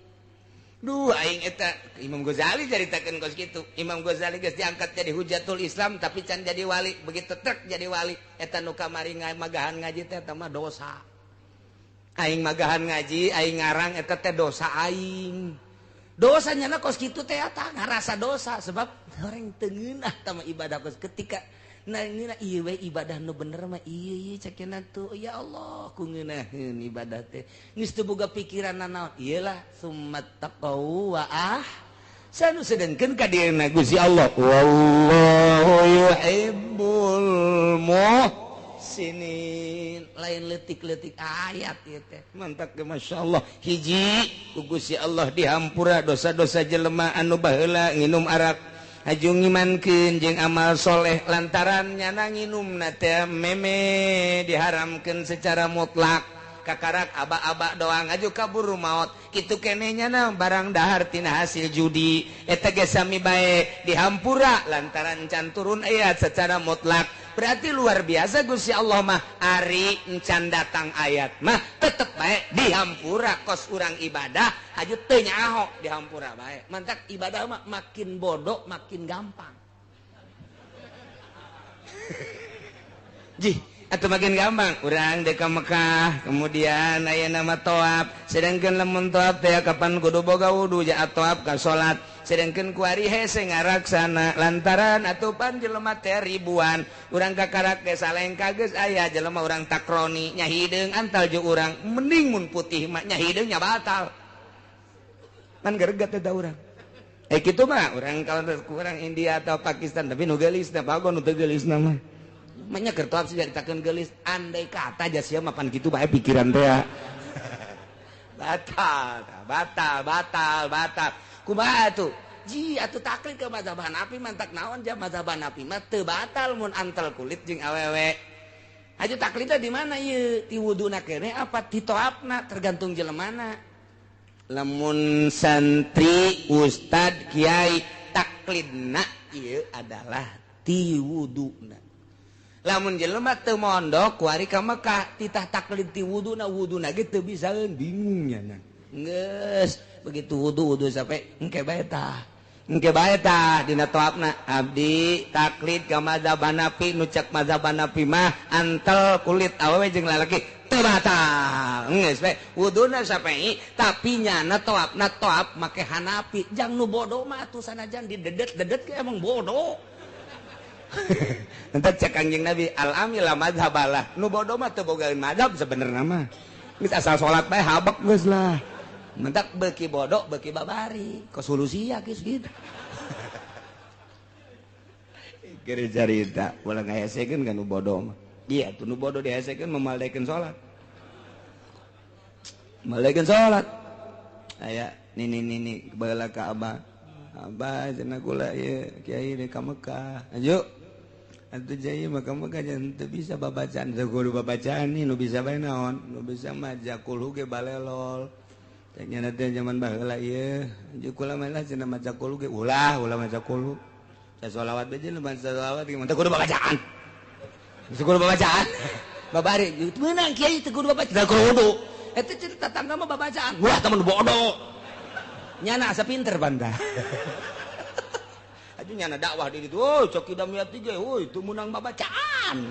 Duh aing eta Imam Ghazali caritakeun kos kitu. Imam Ghazali geus diangkat jadi hujatul Islam tapi can jadi wali. Begitu trek jadi wali eta nu kamari magahan ngaji teh eta mah dosa. Aing magahan ngaji, aing ngarang eta teh dosa aing. Dosanya na kos kitu teh eta ngarasa dosa sebab orang teu ngeunah tah ibadah kos ketika nah ngeunah ieu we ibadah nu bener mah ieu ieu cek cenah tuh ya Allah ku ngeunaheun ibadah teh geus teu boga pikiran nanaon ieu lah summat taqaw wa ahsanu sedengkeun ka dieuna Gusti Allah wallahu yuhibbul muhsinin lain leutik-leutik ayat ieu teh mantak ge masyaallah hiji ku Gusti Allah dihampura dosa-dosa jelema anu baheula nginum arak haju ngimankeun jeung amal soleh lantaran nyana nginumna teh meme diharamkeun secara mutlak kakarak aba-aba doang aju kaburu maot kitu keneh nyana barang dahar tina hasil judi eta ge sami bae dihampura lantaran can turun ayat secara mutlak. Berarti luar biasa Gusti Allah mah ari encan datang ayat mah tetep bae dihampura kos urang ibadah haju teu nyaho dihampura bae. Mantak ibadah mah makin bodoh makin gampang. Jih atau makin gampang urang dek ka Mekah kemudian aya nama toab sedangkan lamun toab teh kapan kudu boga wudu ja toab ka salat sedangkan kuari hese ngaraksana lantaran atupan jelema teh ribuan urang kakarak ge salengka geus aya jelema urang takroni nya hideung antal jeung urang mending mun putih mah nya hideung nya batal kan geregat eta urang kitu mah urang kalau kurang India atau Pakistan tapi nu geulisna bagon nu teu geulisna mah manya keur toab sih caritakeun geulis andai kata ja sia mapan kitu bae pikiran teh batal batal batal batal kumaha atuh ji atuh taklid ka mazhab Hanafi mantak naon ja mazhab Hanafi mah teu batal mun antel kulit jeung awewe aju taklidna di mana ieu ti wuduna keneh apa ti toabna tergantung jelemana lamun santri ustad kiai taklidna ieu adalah ti wuduna lamun jelema teu mondok kuari ka Mekah titah taklid ti wuduna wuduna ge teu bisaeun bingung nya geus begitu wudu wudu sampai engke bae tah engke bae tah dina toabna abdi taklid ka mazhab Hanafi nu cek mazhab Hanafi mah antel kulit awewe jeung lalaki teu batal geus bae wuduna sampai tapi nyana toabna toab make Hanafi jang nu bodoh mah atuh sanajan didedet-dedet ge emang bodoh. Entar cek Kangjeng Nabi al-amil la mazhabalah nu bodoh mah teu bogaeun mazhab sebenarna mah geus asal salat bae habek geus lah mentak beuki bodoh beuki babari ke solusi ya geus gitu. Keur carita ulah ngahesekeun ka nu bodoh mah iya tuh nu bodoh dihesekeun memaldekeun salat maldekeun salat aya nini nini baheula ka abah abah cenah kula ieu kiai deuk ka Mekah aju atuh jaya maka Mekah jangan teu bisa babacaan teu kudu babacaan nih nu bisa bae naon nu bisa mah jakul ge balelol teh nya teh zaman baheula ieu aju kula mah lah cenah maca kul ge ulah ulah maca kul sasolawat bae jeung maca solawat ge teu kudu babacaan teu kudu babacaan babari meunang kiai teu kudu babacaan teu kudu eta cerita tetangga mah babacaan wah temen bodoh nyana asa pinter banda. Aju nyana dakwah di ditu, oh cok Kidamiyati ge, oh itu menang babacaan.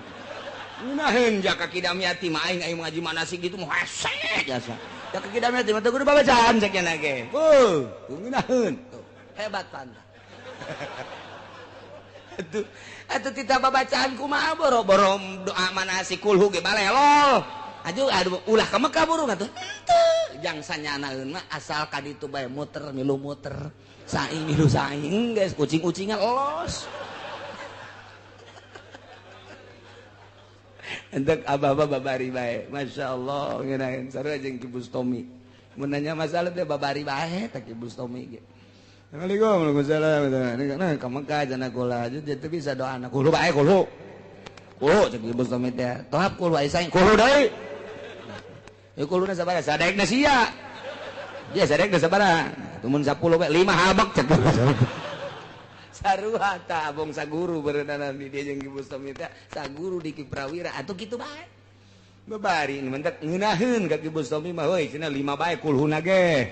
Ngeunaheun jaka Kidamiyati mah aing aing ngaji manasik gitu mah hese jasa. Jaka Kidamiyati mah teu kudu babacaan cek nyana ge. Oh, ngeunaheun. Hebat banda. Atuh atuh tita babacaan kumaha boro-boro doa manasik kulhu ge balelol. Aduh aduh ulah ka Mekah burung atuh. Henteu jang sanyanaeun mah asal ka ditu bae muter milu muter. Saing milu saing geus ucing-ucingan los. Entek abah-abah babari bae. Masya Allah ngeunaheun sarua jeung Ki Bustomi. Mun nanya masalah teh babari bae teh Ki Bustomi ge. Assalamualaikum warahmatullahi wabarakatuh. Nah, ka Mekah cenah kula teu bisa doana kulo bae kulo. Kulo cek Ki Bustomi teh. Tohap kulo aya saing kulo deui. Ieu kuluna sabaraha? Sadaekna sia. Dia sadaekna sabaraha? Tumun 10 bae 5 habek cek. Sarua ta abong saguru berenana di dia jeung Ki Bustomi teh saguru di Ki Prawira atuh kitu bae. Babari mentek ngeunaheun ka Ki Bustomi mah heuy cenah 5 bae kulhuna ge.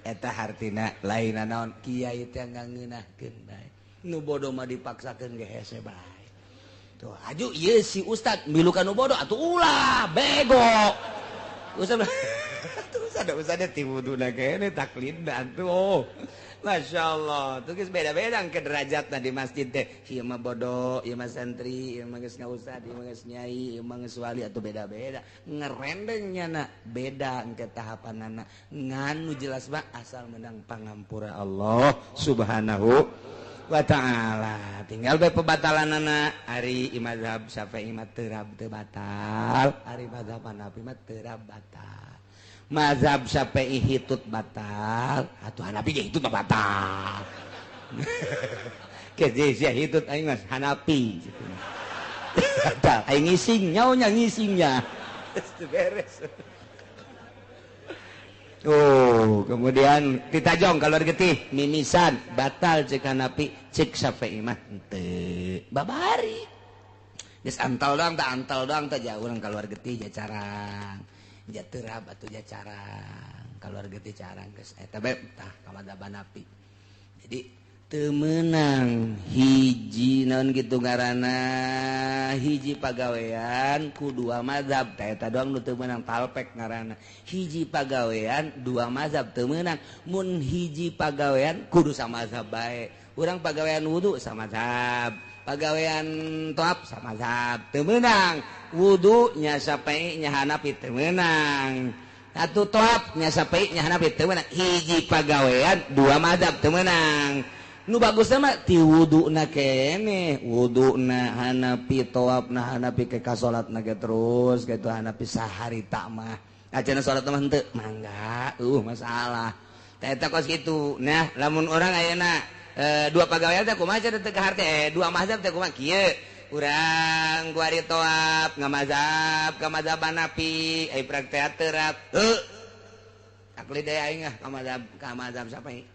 Eta hartina lain naon kiai teh ngangeunahkeun bae. Nu bodoh mah dipaksakeun ge hese bae. Tuh aju ieu si ustad milu ka nu bodoh atuh ulah bego. Ustad tuh ustad ti wuduna kene taklidna atuh. Oh. Masya Allah, tuh geus beda-beda ke derajatna di masjid teh. Ieu mah bodoh, ieu mah santri, ieu mah geus ngaustad, ieu mah geus nyai, ieu mah geus wali atuh beda-beda. Ngerendengnya na beda engke tahapanana. Ngan nu jelas mah asal menang pangampura Allah Subhanahu wa ta'ala. Tinggal bae pebatalanana ari mazhab Syafi'i mah terab teu batal, ari mazhab Hanafi mah terab batal. Mazhab Syafi'i hitut batal, atuh Hanafi ge hitut mah batal. Ke sia hitut aing mah Hanafi. Batal aing ngising nyaonya ngisingnya. Geus beres. Oh, kemudian ditajong keluar getih mimisan batal cek Hanafi, cek Syafi'i mah henteu. Babari. Geus antal doang tah jauh urang keluar getih ja carang. Ja terab atuh ja carang keluar getih carang geus eta bae tah ka mazhab Hanafi. Jadi teu meunang hiji naon kitu ngaranna hiji pagawean ku dua mazhab tah eta doang nu teu meunang talpek ngaranna. Hiji pagawean dua mazhab teu meunang. Mun hiji pagawean kudu samazhab bae. Urang pagawean wudu samazhab, pagawean toap samazhab teu meunang. Wudu nya Syafi'i nya Hanafi teu meunang. Atuh toap nya Syafi'i nya Hanafi teu meunang. Hiji pagawean dua mazhab teu meunang. Nu bagusna mah ti wuduna keneh, wuduna Hanafi, toapna Hanafi ke ka salatna ge terus kitu Hanafi saharita mah. Acana salat mah henteu mangga, masalah. Tah eta kos kitu. Nah, lamun urang ayeuna dua pagawean teh kumaha cenah teu kaharte, dua mazhab teh kumaha kieu. Urang kuari toap ngamazhab ka mazhab Hanafi, ai praktek terap. Heuh. Taklid deui aing ah ka mazhab Syafi'i.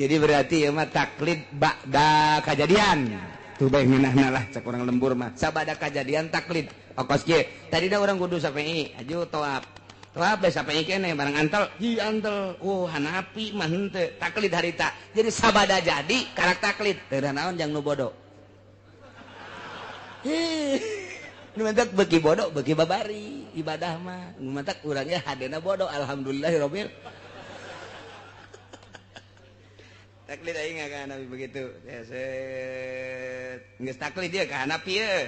Jadi berarti ya mah taklid ba'da kajadian. Tuh bae ngeunahna lah cek urang lembur mah. Sabada kajadian taklid. Okos kieu. Tadina urang kudu Syafi'i, aju toap. Toap bae Syafi'i keneh barang antel, hi antel. Oh Hanafi mah henteu taklid harita. Jadi sabada jadi karak taklid. Teu naon jang nu bodoh. Hih. Nu mantak beuki bodoh beuki babari ibadah mah. Nu mantak urangnya hadena bodoh alhamdulillahirabbil. Taklid aing ka Hanafi begitu. Ya set. Geus taklid ieu ka Hanafi ieu.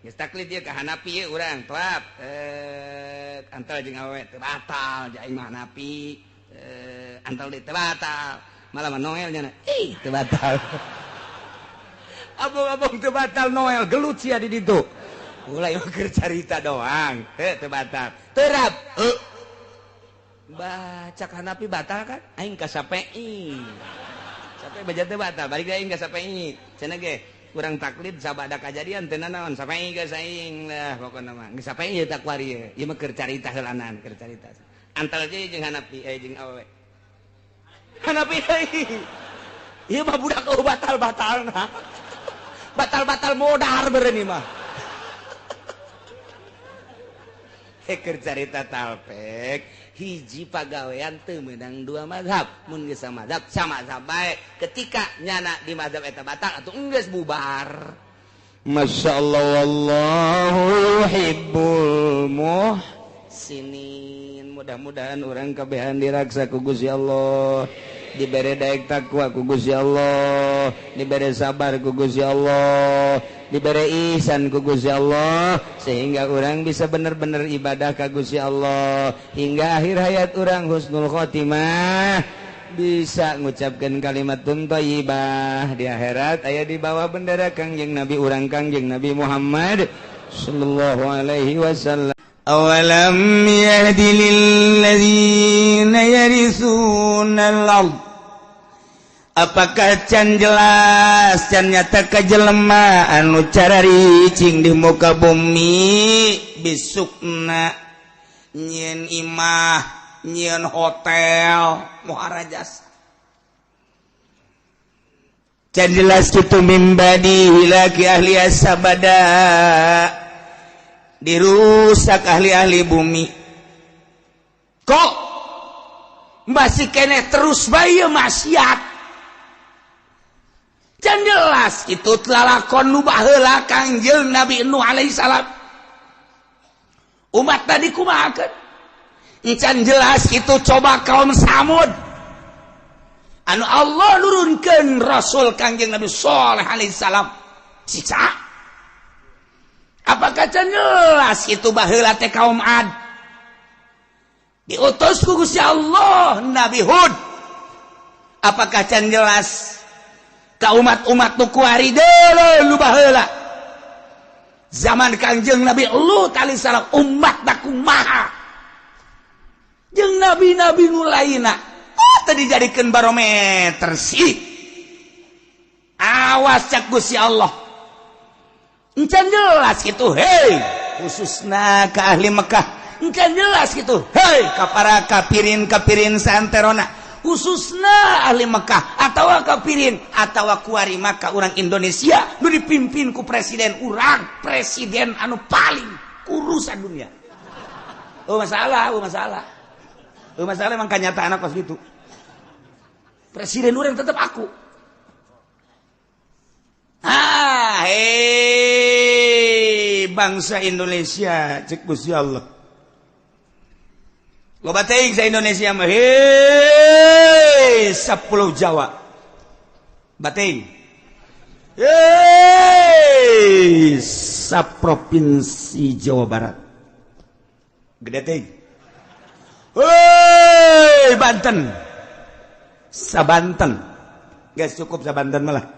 Geus taklid ieu ka Hanafi ieu urang toap. Antal jeung awewe teu batal ja aing mah Hanafi. Antal deui teu batal. Malah mah Noel nya. Ih, teu batal. Abong-abong teu batal Noel gelut sia di ditu. Ulah ieu keur carita doang. Heuh teu batal. Terap. Heuh. Baca Hanafi batal kan? Aing ka Syafi'i. Sampai baca teu batal, balik aing ka Syafi'i. Cenah ge urang taklid sabada kajadian teu nanaon Syafi'i geus aing lah pokona mah. Geus Syafi'i ieu takwari ieu. Ieu mah keur carita heulanan, keur carita. Antal deui jeung Hanafi jeung awewe. Hanafi deui. Ieu mah budak eueuh batal-batalna. Batal-batal modar beureun ieu mah. Keur carita talpek hiji pagawean teu meunang dua mazhab. Mun geus samazhab samazhab bae. Ketika nyana di mazhab eta batal atuh enggeus bubar. Masyaallah wallahu yuhibbul muhsinin. Mudah-mudahan urang kabehan diraksa ku Gusti Allah, dibere daek takwa ku Gusti Allah. Allah, dibere sabar ku Gusti Allah, dibere ihsan ku Gusti Allah, sehingga orang bisa bener-bener ibadah ka Gusti Allah hingga akhir hayat orang husnul khotimah, bisa ngucapkan kalimat thayyibah di akhirat aya di bawah bendera Kangjeng Nabi urang, Kangjeng Nabi Muhammad sallallahu alaihi wasallam. Awalam yahdi lilladzina yarithuna al-ard, apakah can jelas can nyata ka jelema anu cararicing di muka bumi, bisukna nyieun imah, nyieun hotel muharajas, can jelas kitu min ba'di hilaki ahli sabada dirusak ahli-ahli bumi, kok masih keneh terus bae maksiat? Can jelas itu lalakon nu baheula Kangjeng Nabi Nuh alaihi salam, umat tadi kumahakeun? Can jelas itu coba kaum Samud anu Allah nurunkeun Rasul Kangjeng Nabi Shaleh alaihi salam, siksa. Apakah can jelas itu baheula teh kaum Ad diutus ku Gusti Allah Nabi Hud? Apakah can jelas ka umat-umat nu kuari deuleu nu baheula zaman Kangjeng Nabi Lut alaihi salam, umat kumaha jeung nabi-nabi nu lainna? Oh, tadi dijadikeun barometer sih. Awas cak Gusti Allah. Encan jelas gitu, hei, khususna ke ahli Mekah. Encan jelas gitu, hei, ka para kafirin-kafirin saanterona, khususna ahli Mekah atau kafirin atau kuari maka orang Indonesia nu dipimpin ku presiden urang, presiden anu paling kurusan dunia. Oh masalah, oh masalah. Oh masalah emang kenyataan pas gitu. Presiden urang tetap aku. Ah, hei, bangsa Indonesia, cek Gusti Allah. Loba teuing sa Indonesia mah, hei, 10 Jawa. Bating. Hei, sa provinsi Jawa Barat. Gede teuing. Hei, Banten. Sa Banten. Guys, cukup sa Banten malah.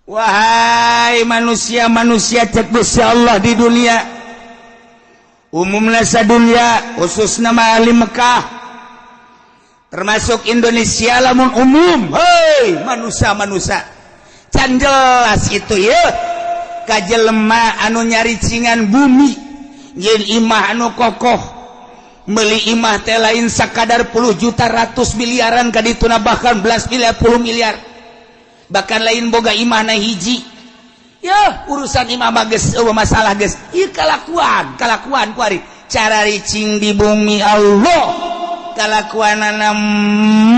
Wahai manusia-manusia cek Gusti Allah di dunia, umumna sadunya, khususna mah ahli Mekah, termasuk Indonesia lamun umum. Hei manusia-manusia, can jelas itu ya ka jelema anu nyaricingan bumi, nyeun imah anu kokoh, meuli imah teh lain sakadar puluh juta, ratus miliaran kadituna, bahkan belas miliar, puluh miliar, bahkan lain boga imah na hiji ya, urusan imah mah geus eueuh masalah geus. Ieu kalakuan kalakuan kuari cara ricing di bumi Allah, kalakuanana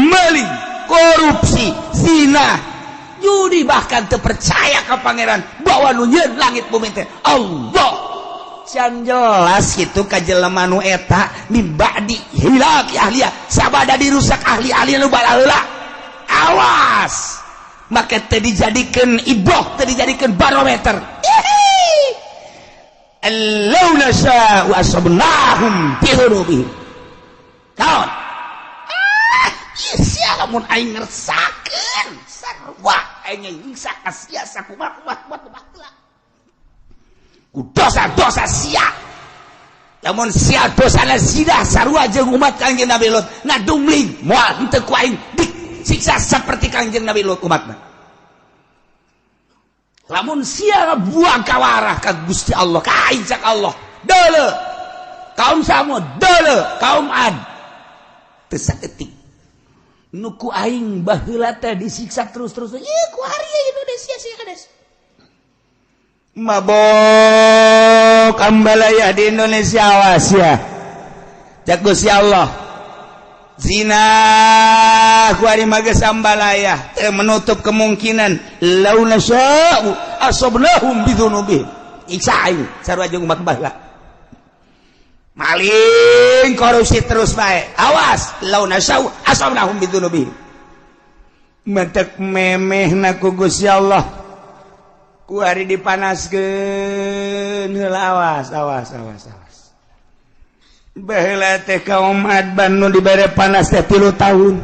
meuli, korupsi, zina, judi, bahkan teu percaya ka pangeran bahwa nu nyieun langit bumi teh Allah. Can jelas kitu ka jelema nu eta min ba'di hilaki ahliya sabada dirusak ahli-ahli nu balaheula. Awas, maka teu dijadikeun ibroh, teu dijadikeun barometer. Allau nasha'u asabnahum bi dzunubihim. Naon? Ah, sia lamun aing ngersakeun sarua aing nyiksa ka sia sakumaha kumaha kumaha. Ku dosa-dosa sia. Lamun sia dosana zina sarua jeung umat Kangjeng Nabi Lut, ngadumling moal henteu ku aing disiksa seperti Kangjeng Nabi Lut umatna. Lamun sia buang kawarah ka Gusti Allah, ka aing cak Allah, deuleu kaum Samud, deuleu kaum Ad, teu saeutik nu ku aing baheula teh disiksa terus-terus. Ieu ku hari Indonesia sih kades mabok ambalaya di Indonesia, awas ya cak Gusti Allah. Zina kuari mages ambalaya menutup kemungkinan lau nasya'u asabnahum bidzunubihim. Iksa aing sarua jeung umat baheula maling korupsi terus bae, awas lau nasya'u asabnahum bidzunubihim. Mentek memehna ku Gusti Allah. Ku hari dipanaskeun heula awas awas awas awas. Baheula teh kaum Adban nu dibere panas teh 3 tahun.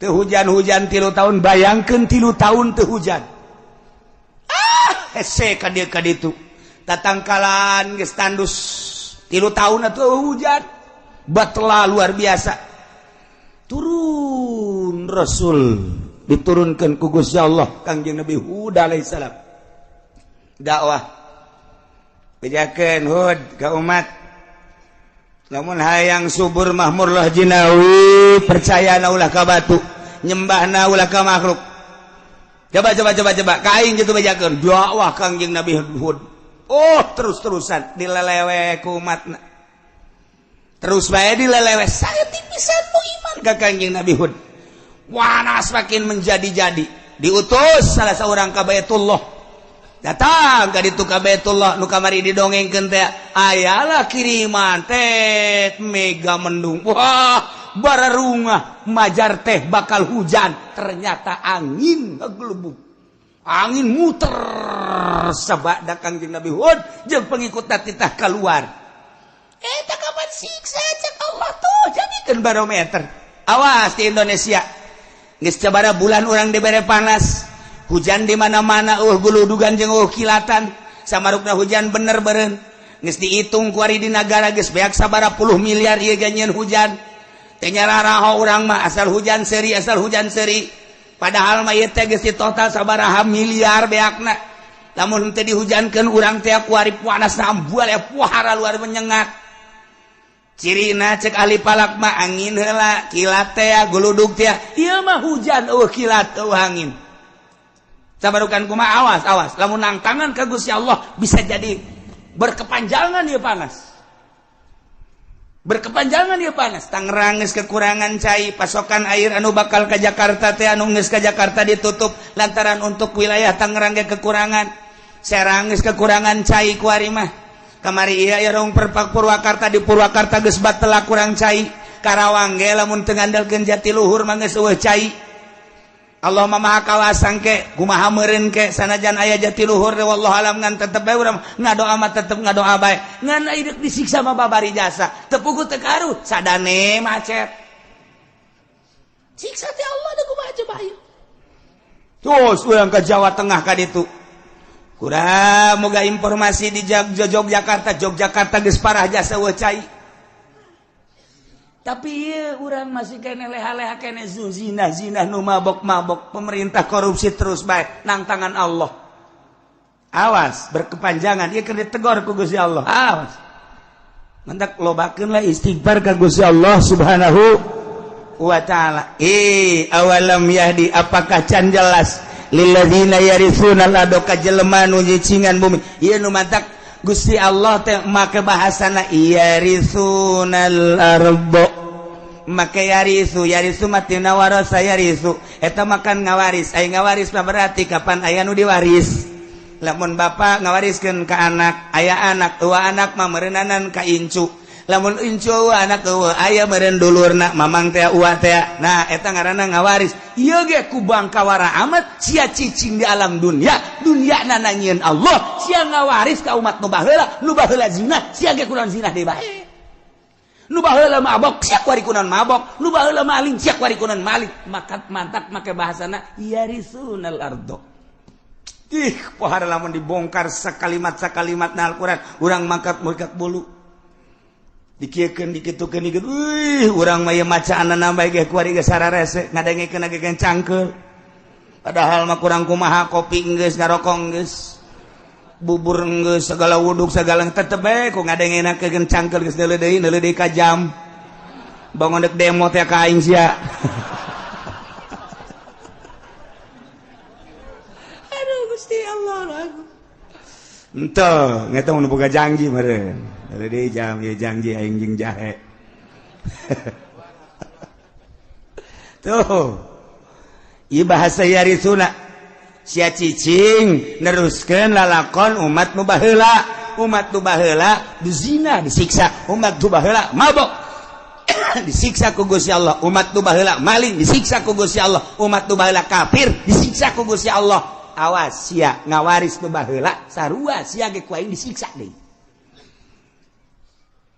Teu hujan-hujan 3 tahun, bayangkeun 3 tahun teu hujan. Ah, hese ka dieu ka ditu. Tatangkalan geus tandus 3 tahun atuh hujan. Batla luar biasa. Turun Rasul diturunkan ku Gusti Allah Kangjeng Nabi Hud alaihissalam. Dakwah bejakeun Hud ka umat, lamun hayang subur mahmurlah jinawi, percayana ulah ka batu, nyembahna ulah ka makhluk. Coba coba coba coba ka aing kitu bejakeun dakwah Kangjeng Nabi Hud. Oh, terus-terusan dilelewe ku umatna. Terus bae dilelewe saya tipisan nu iman ka Kangjeng Nabi Hud. Wanas makin menjadi-jadi. Diutus salah seorang ka Baitullah. Datang ka ditu ka Baitullah nu kamari didongengkeun teh ayalah kiriman teh mega mendung. Wah, bararungah majar teh bakal hujan. Ternyata angin ngegelubung. Angin muter sabada Kangjeng Nabi Hud jeung pengikutna titah keluar. Eta kapan siksa cek Allah tuh jadikeun barometer. Awas di Indonesia. Geus sabaraha bulan urang dibere panas, hujan di mana-mana eueuh guludugan jeung eueuh kilatan, samarukna hujan bener beureun. Geus diitung ku ari di nagara geus beak sabaraha puluh miliar ieu ge nyieun hujan. Teu nyararaho urang mah asal hujan seuri, asal hujan seuri. Padahal mah ieu teh geus ditotal sabaraha miliar beakna. Lamun teu dihujankeun urang teh ku ari panas ambual ya puhara luar menyengat. Cirina cek ahli palak mah angin heula, kilat teh guludug teh. Ieu mah hujan eueuh kilat eueuh angin. Sabarukan kumaha awas awas lamun nangtangan ka Gusti Allah bisa jadi berkepanjangan ieu panas. Berkepanjangan ieu panas. Tangerang geus kekurangan cai, pasokan air anu bakal ka Jakarta teh anu geus ka Jakarta ditutup lantaran untuk wilayah Tangerang ge kekurangan. Serang geus kekurangan cai ku ari mah. Kamari iya ya rong perpak Purwakarta di Purwakarta geus batela kurang cai. Karawang ge lamun teu ngandalkeun Jatiluhur mah geus eueuh cai. Allah maha kawasang ke kumaha meureun ke sanajan aya Jatiluhur wallahu alam ngan tetep bae urang ngadoa mah tetep ngadoa bae. Ngan deuk disiksa mah babari jasa. Teu puguh teu karuh sadane macet. Siksa teh Allah deuk kumaha coba ieu. Terus urang ka Jawa Tengah ka ditu. Kurang moga informasi di Yogyakarta, Yogyakarta geus parah jasa eueuh cai. Tapi ieu urang masih kene leha-leha kene zina-zina nu mabok-mabok, pemerintah korupsi terus bae nang tangan Allah. Awas berkepanjangan ieu keur ditegor ku Gusti Allah. Awas. Mendak lobakeun lah istighfar ka Gusti Allah Subhanahu wa taala. Awalam yahdi, apakah can jelas lilladzina yarithuna al-ardha ka jelema nu nyicingan bumi. Ieu nu matak Gusti Allah teh make bahasana yarithunal ardo. Make yarithu, yarithu mah tina warasa yarithu. Eta makan ngawaris, aya ngawaris mah berarti kapan aya nu diwaris. Lamun bapak ngawariskeun ka anak, aya anak, eueuh anak mah meureunnanan ka incu. Lamun incu anak eueuh aya meureun dulurna mamang teh uwa teh. Nah eta ngaranna ngawaris. Ieu ge ku bangkawara amat sia cicing di alam dunia, dunia na nyieun Allah, sia ngawaris ka umat nu baheula, nu baheula zina, sia ge kunaon zina deui bae. Nu baheula mabok, sia kuari kunaon mabok, nu baheula maling, sia kuari kunaon maling. Maka mantak make bahasana yarisunal ardo. Ih, pohara lamun dibongkar sakalimat-sakalimat na Al-Qur'an, urang mangkat-mangkat bulu. Dikiekeun dikitukeun dikitu, wih, urang mah ieu macaanna bae ge kuari ge sararese, ngadengekeun ge cangkeul. Padahal mah kurang kumaha kopi geus, ngarokok geus, bubur geus, segala wuduk segala tetep bae ku ngadengenakeun cangkeul geus neuleuh deui, neuleuh deui ka jam. Bangun dek demo teh ka aing sia. Aduh Gusti Allah. Entah, ngetong nu boga janji meureun. Jadi jam ya janji aing jeung jahe. Tuh. Ieu bahasa yarisuna. Sia cicing neruskeun lalakon umat nu baheula. Umat nu baheula dizina disiksa, umat nu baheula mabok. Disiksa ku Gusti Allah. Umat nu baheula maling disiksa ku Gusti Allah. Umat nu baheula kafir disiksa ku Gusti Allah. Awas sia ngawaris nu baheula sarua sia ge ku aing disiksa deui.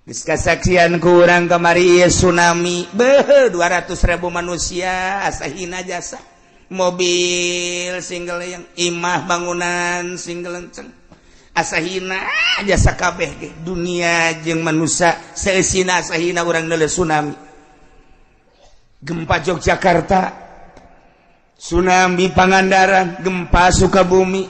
Geus kasaksian ku urang kamari ieu tsunami, beuh 200.000 manusia asa hina jasa. Mobil single yang imah bangunan single lenceng. Asa hina jasa kabeh ge dunia jeung manusia seusina asa hina urang neuleuh tsunami. Gempa Yogyakarta, tsunami Pangandaran, gempa Sukabumi,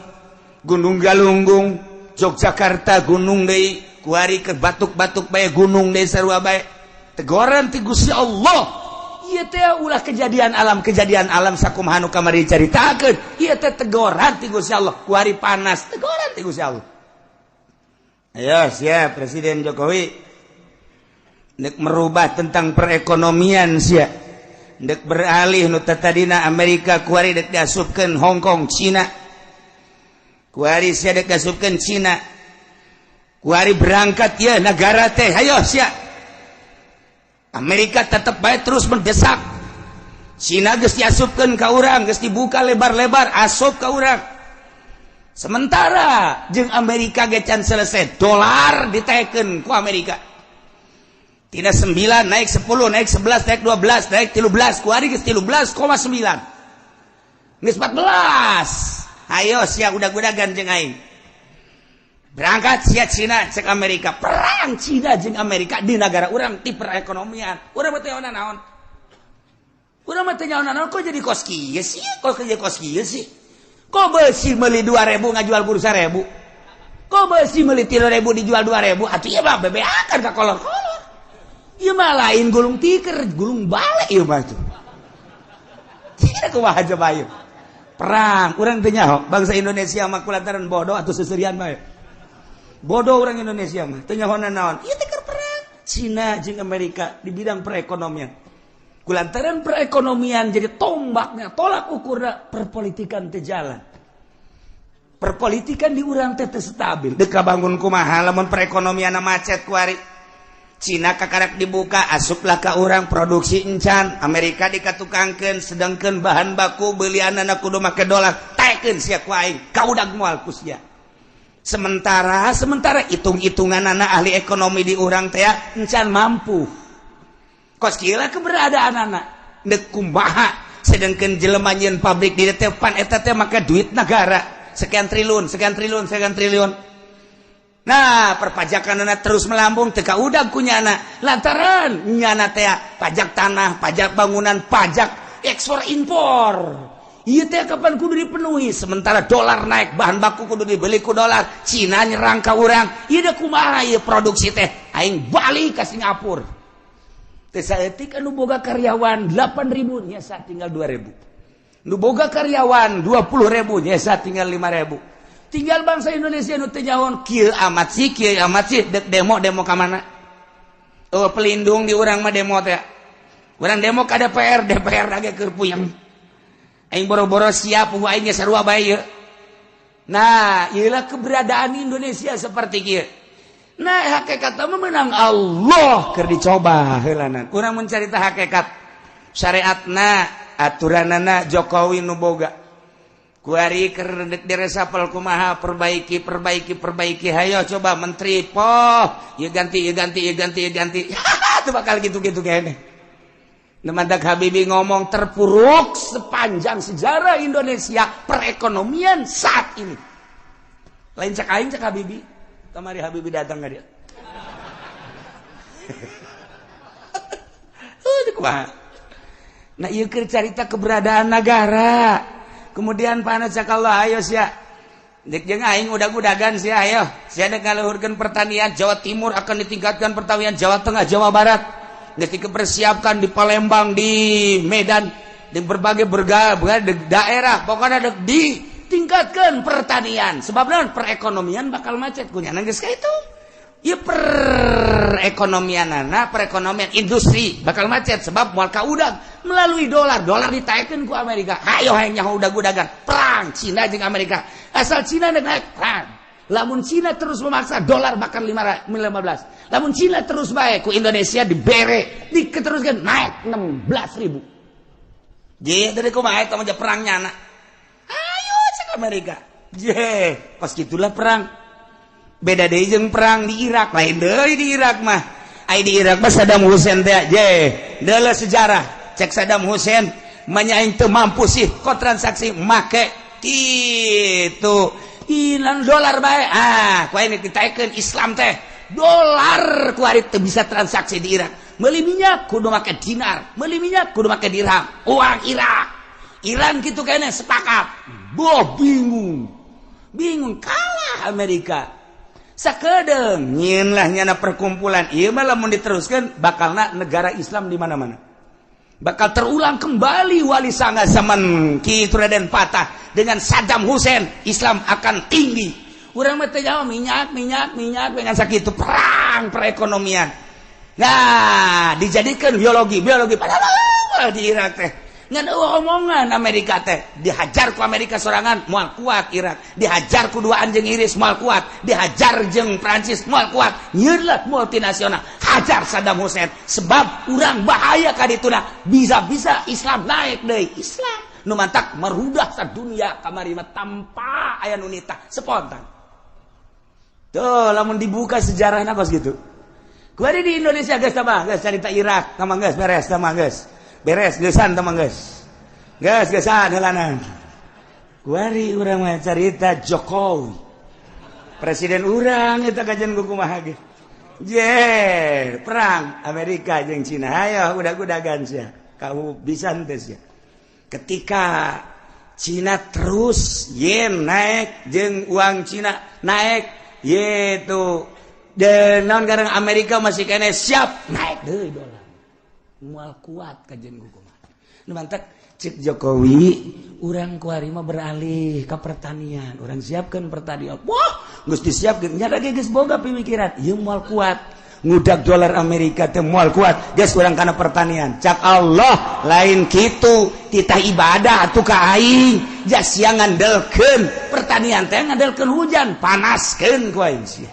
Gunung Galunggung, Yogyakarta gunung deui, kuari ke batuk-batuk bae gunung deui sarua bae. Tegoran ti Gusti Allah. Ieu teh ulah kejadian alam sakumaha nu kamari dicaritakeun. Ieu teh tegoran ti Gusti Allah, kuari panas, tegoran ti Gusti Allah. Ayo siap Presiden Jokowi nek merubah tentang perekonomian sia. Dek beralih nu tadina Amerika kuari dek diasupkeun Hong Kong Cina. Kuari sia dek diasupkeun Cina. Kuari berangkat ya negara teh hayo sia. Amerika tetep bae terus mendesak. Cina geus diasupkeun ka urang, geus dibuka lebar-lebar asup ka urang. Sementara jeung Amerika ge can selesai, dolar ditekeun ku Amerika. Tina 9 naik 10, naik 11, naik 12, naik 13, kuari geus 13,9. Geus 14. Ayo sia udag-udagan jeung aing. Berangkat sia Cina cek Amerika, perang Cina jeung Amerika di negara urang ti perekonomian. Urang mah teu naon. Urang mah teu naon kok jadi kos kieu sih? Kok jadi kos kieu sih? Kok beusi meuli 2000 ngajual kudu 1000? Kok beusi meuli 3000 dijual 2000? Atuh ieu mah bebeakan ka kolor-kolor. Ieu mah lain gulung tiker, gulung balik ieu mah tuh. Tidak kumaha coba ieu. Perang, urang teu nyaho bangsa Indonesia mah kulantaran bodoh atau seserian bae. Bodoh orang Indonesia mah teu nyaho naon. Ieu teh perang Cina jeung Amerika di bidang perekonomian. Kulantaran perekonomian jadi tombaknya, tolak ukurna perpolitikan teu jalan. Perpolitikan di urang teh teu stabil. Dek bangun kumaha lamun perekonomianna macet kuari. Cina kakarak dibuka asuplah ka urang produksi encan, Amerika dikatukangkeun sedangkeun bahan baku beulianana kudu make dolar, taekeun sia ku aing, kaudag moal ku sia. Sementara hitung-hitunganana ahli ekonomi di urang teh encan mampu. Kos kieu lah keberadaan anak dek kumaha sedangkeun jelema nyieun pabrik di teh pan eta teh make duit negara sekian triliun, sekian triliun, sekian triliun. Nah, perpajakan anak terus melambung teu kaudag ku nyana lantaran nyana teh pajak tanah, pajak bangunan, pajak ekspor impor. Ieu teh kapan kudu dipenuhi? Sementara dolar naik, bahan baku kudu dibeli ku dolar. Cina nyerang ka urang. Ieu teh kumaha ieu produksi teh? Aing balik ka Singapura. Teu saeutik anu boga karyawan 8.000 nyesa tinggal 2.000. Nu boga karyawan 20.000 nyesa tinggal 5.000. Tinggal bangsa Indonesia nu teu nyaho kieu amat sih, kieu amat sih dek demo-demo ka mana? Oh, pelindung di urang mah demo teh. Urang demo ka DPR, DPR lagi keur puyeng. Aing boro-boro siap aing ge sarua bae ieu. Nah, ieulah keberadaan Indonesia seperti kieu. Nah, hakikat mah menang Allah keur dicoba heulanan. Urang mencarita hakikat syariatna, aturanana Jokowi nu boga. Kuari keur diresapel kumaha perbaiki perbaiki perbaiki hayo coba menteri poh ieu ganti ieu ganti ieu ganti ieu ganti. Itu bakal gitu-gitu kene. Mantak Habibie ngomong terpuruk sepanjang sejarah Indonesia perekonomian saat ini. Lain cek aing cek Habibie. Kamari Habibie datang ka dia. Kumaha. Nah ieu keur carita keberadaan negara. Kemudian panas cak Allah ayo sia. Dek jeung aing udag-udagan sia ayo. Sia dek ngaluhurkeun pertanian Jawa Timur akan ditingkatkan pertanian Jawa Tengah, Jawa Barat. Dek dipersiapkan di Palembang, di Medan, di berbagai daerah. Pokoknya dek ditingkatkan pertanian. Sebab naon perekonomian bakal macet kunyana geus ka itu. Ieu perekonomianana, perekonomian industri bakal macet sebab moal kaudag melalui dolar, dolar ditaekeun ku Amerika. Hayo hayang nyaho udag-udagan, perang Cina jeung Amerika. Asal Cina naik perang. Lamun Cina terus memaksa, dolar bakal 15. Lamun Cina terus baik ku Indonesia dibere, diketeruskan naik 16 ribu. Je, dari kumaha eta mah perang nyana. Ayo cek Amerika. Je, pas gitulah perang. Beda deui jeung perang di Irak, lain deui di Irak mah. Ai di Irak mah Saddam Hussein teh, je, deuleu sejarah. Cek Saddam Hussein, manya aing teu mampu sih kok transaksi make kitu. Ilan dolar bae. Ah, ku aing ditaekeun Islam teh. Dolar ku ari teu bisa transaksi di Irak. Meuli minyak kudu make dinar, meuli minyak kudu make dirham, uang Irak. Iran gitu kayaknya sepakat. Boh, bingung. Bingung kalah Amerika. Sakedeung nyieun lah nyana perkumpulan. Ieu mah lamun diteruskan bakalna negara Islam di mana-mana. Bakal terulang kembali Wali Sanga zaman Ki Raden Patah dengan Saddam Hussein, Islam akan tinggi. Urang mah teu jauh minyak, minyak, minyak dengan sakitu perang perekonomian. Nah, dijadikan biologi, biologi padahal di Irak teh ngan eueuh omongan Amerika teh. Dihajar ku Amerika sorangan moal kuat Irak, dihajar ku dua anjing Inggris moal kuat, dihajar jeung Prancis moal kuat. Nyieun lah multinasional, hajar Saddam Hussein sebab urang bahaya ka dituna, bisa-bisa Islam naik deui. Islam nu mantak merudah sadunia kamari mah tanpa aya nu nitah, spontan tuh. Lamun dibuka sejarahna kos gitu. Kuari di Indonesia geus tambah, geus carita Irak, tambah geus beres, tambah geus. Beres geusan, tambah geus. Geus geusan heulanan. Kuari urang mah carita Jokowi. Presiden urang eta kajian kumaha ge. Je, perang Amerika jeung Cina. Ayo udah-udagan sia. Kamu bisa henteu sia. Ketika Cina terus yen naik jeung uang Cina naik yaitu dan naon garang Amerika masih kene siap naik deui dolar, moal kuat kajian kumaha nu mantak cek Jokowi, urang kuari mah beralih ke pertanian, urang siapkan pertanian. Wah, geus disiapkeun nya lagi, geus boga pemikiran ieu moal kuat ngudak dolar Amerika teh, moal kuat, geus urang kana pertanian. Cak Allah, lain kitu, titah ibadah atuh ka aing, jas sia ngandelkeun pertanian teh ngandelkeun hujan, panaskeun ku aing sia.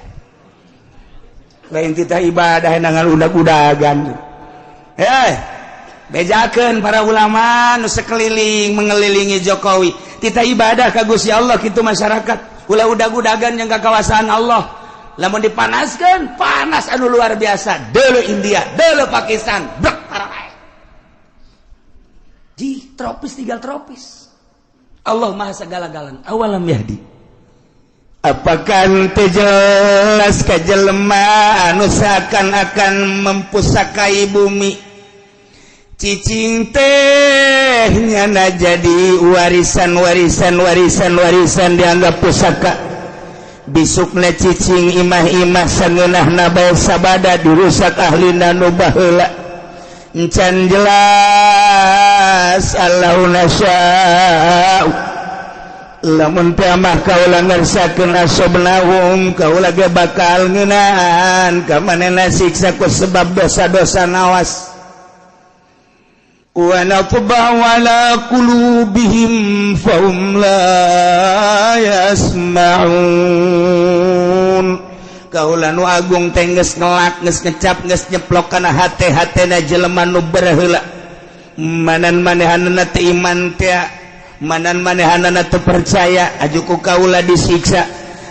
Lain titah ibadah nangan udag-udagan. Eh, bejakeun para ulama nu sekeliling mengelilingi Jokowi, titah ibadah ka Gusti Allah kitu. Masyarakat ulah udag-udagan yang kawasan Allah. Lamun dipanaskan, panas anu luar biasa. Deuleu India, deuleu Pakistan, brek parae di tropis, tinggal tropis. Allah Maha segala-galana. Awalam yahdi, apakah teu jelas ka jelema anu seakan-akan mempusakai bumi? Cicing teh nyana jadi warisan, warisan, warisan, warisan, dianggap pusaka. Bisukna cicing imah-imah sangeunahna bae sabada dirusak ahlina nu baheula. Encan jelas Allahu nasya'u, lamun teh mah kaula ngersakeun, asobnahum, kaula ge bakal ngeunaan ka manehna siksa ku sebab dosa-dosa. Nawas, wa natba'u ala qulubihim fahum la yasma'un. Kaula nu agung teh geus ngelak, geus ngecap, geus nyeplok kana hate-hatena jelema nu baheula. Manan manehanana teh iman teh, manan manehanana teu percaya, aju ku kaula disiksa.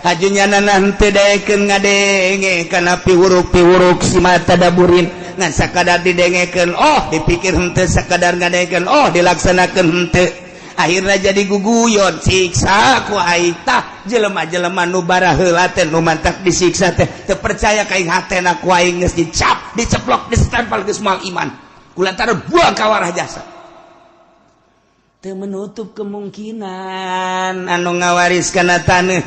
Aju nyanana henteu daekeun ngadenge kana piwuruk-piwuruk si mata daburin, ngan sakadar didengekeun oh dipikir henteu, sakadar ngadengekeun oh dilaksanakeun henteu, akhirnya jadi guguyon, siksa ku aing. Tah, jelema-jelema nu baraheula teh nu mantak disiksa teh teu percaya ka aing, hatena ku aing geus dicap, diceplok, ditempel, geus moal iman, kulantaran buang ka warah jasa. Teu menutup kemungkinan anu ngawaris kana taneuh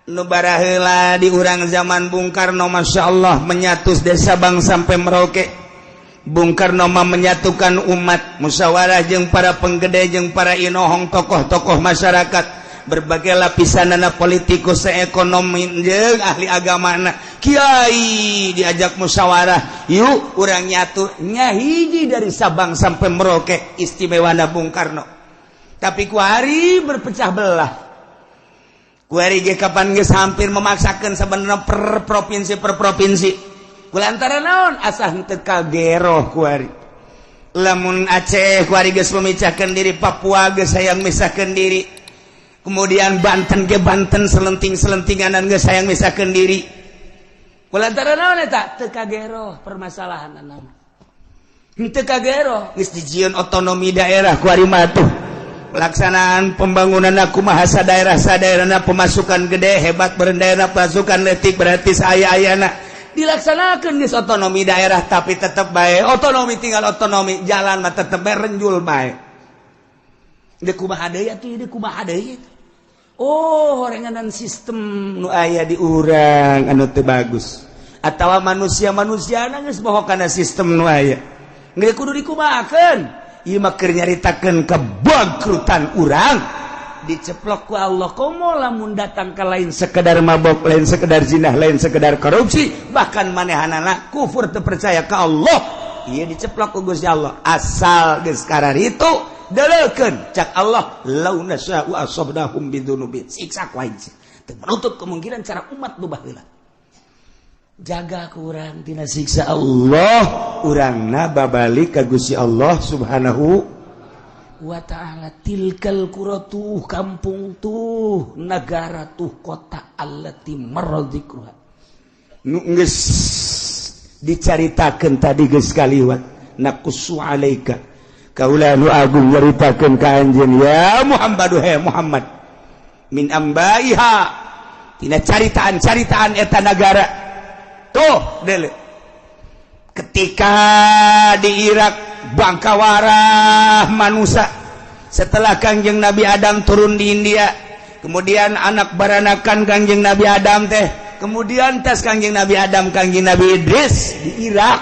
nu baraheula di urang zaman Bung Karno, Masya Allah, menyatu desa Bang sampai Merauke. Bung Karno mah menyatukan umat, musyawarah jeung para penggede, jeung para inohong, tokoh-tokoh masyarakat berbagai lapisan, anak politikus, ekonomi, jeung ahli agama, kiai, diajak musyawarah, yuk urang nyatu nyahiji dari Sabang sampai Merauke. Istimewa Bung Karno, tapi kuari berpecah belah. Kuari ge kapan geus hampir memaksakan sebenarnya per provinsi per provinsi. Kulantaran naon, asa henteu kageroh kuari. Lamun Aceh kuari geus memecahkan diri, Papua geus hayang misahkeun diri. Kemudian Banten ge Banten selenting-selentinganan geus hayang misahkeun diri. Kulantaran naon eta? Teu kageroh permasalahan nama. Henteu kageroh, geus dijieun otonomi daerah kuari mah tuh. Pelaksanaan pembangunan aku bahasa daerah sadaerahna, pemasukan gede hebat daerah, pasukan letik berarti saya ayana dilaksanakan geus otonomi daerah, tapi tetap baik otonomi, tinggal otonomi jalan mah tetep bae renjul bae. Deuk kumaha deui atuh, deuk kumaha deui? Oh, horenganan sistem nu aya di urang anu teu bagus atawa manusia-manusia geus bohong kana sistem nu aya. Geus kudu dikumahakeun? Ieu mah keur nyaritakeun kebangkrutan urang diceplok ku Allah. Komo lamun datang ke lain sekedar mabok, lain sekedar zinah, lain sekedar korupsi, bahkan manehanana kufur, teu percaya ka Allah, ieu diceplok ku Gusti Allah. Asal geus itu deleukeun, cak Allah, lau nasya'u asabnahum bidzunubihim, siksa ku aing. Teu menutup kemungkinan cara umat nu baheula jaga kurang tina siksa Allah, urangna babalik ka Gusti Allah Subhanahu wa ta'ala. Tilkal qura, tuh kampung, tuh negara, tuh kota, allati marra dzikruha, nu geus dicaritakeun tadi, geus kaliwat. Naqussu alaika, kaula nu agung nyaritakeun ka anjeun ya Muhammad, he Muhammad, min ambaiha, tina caritaan-caritaan eta nagara. Tuh dele, ketika di Irak bangkawarah manusia setelah Kangjeng Nabi Adam turun di India, kemudian anak baranakan Kangjeng Nabi Adam teh, kemudian tes Kangjeng Nabi Adam, Kangjeng Nabi Idris di Irak,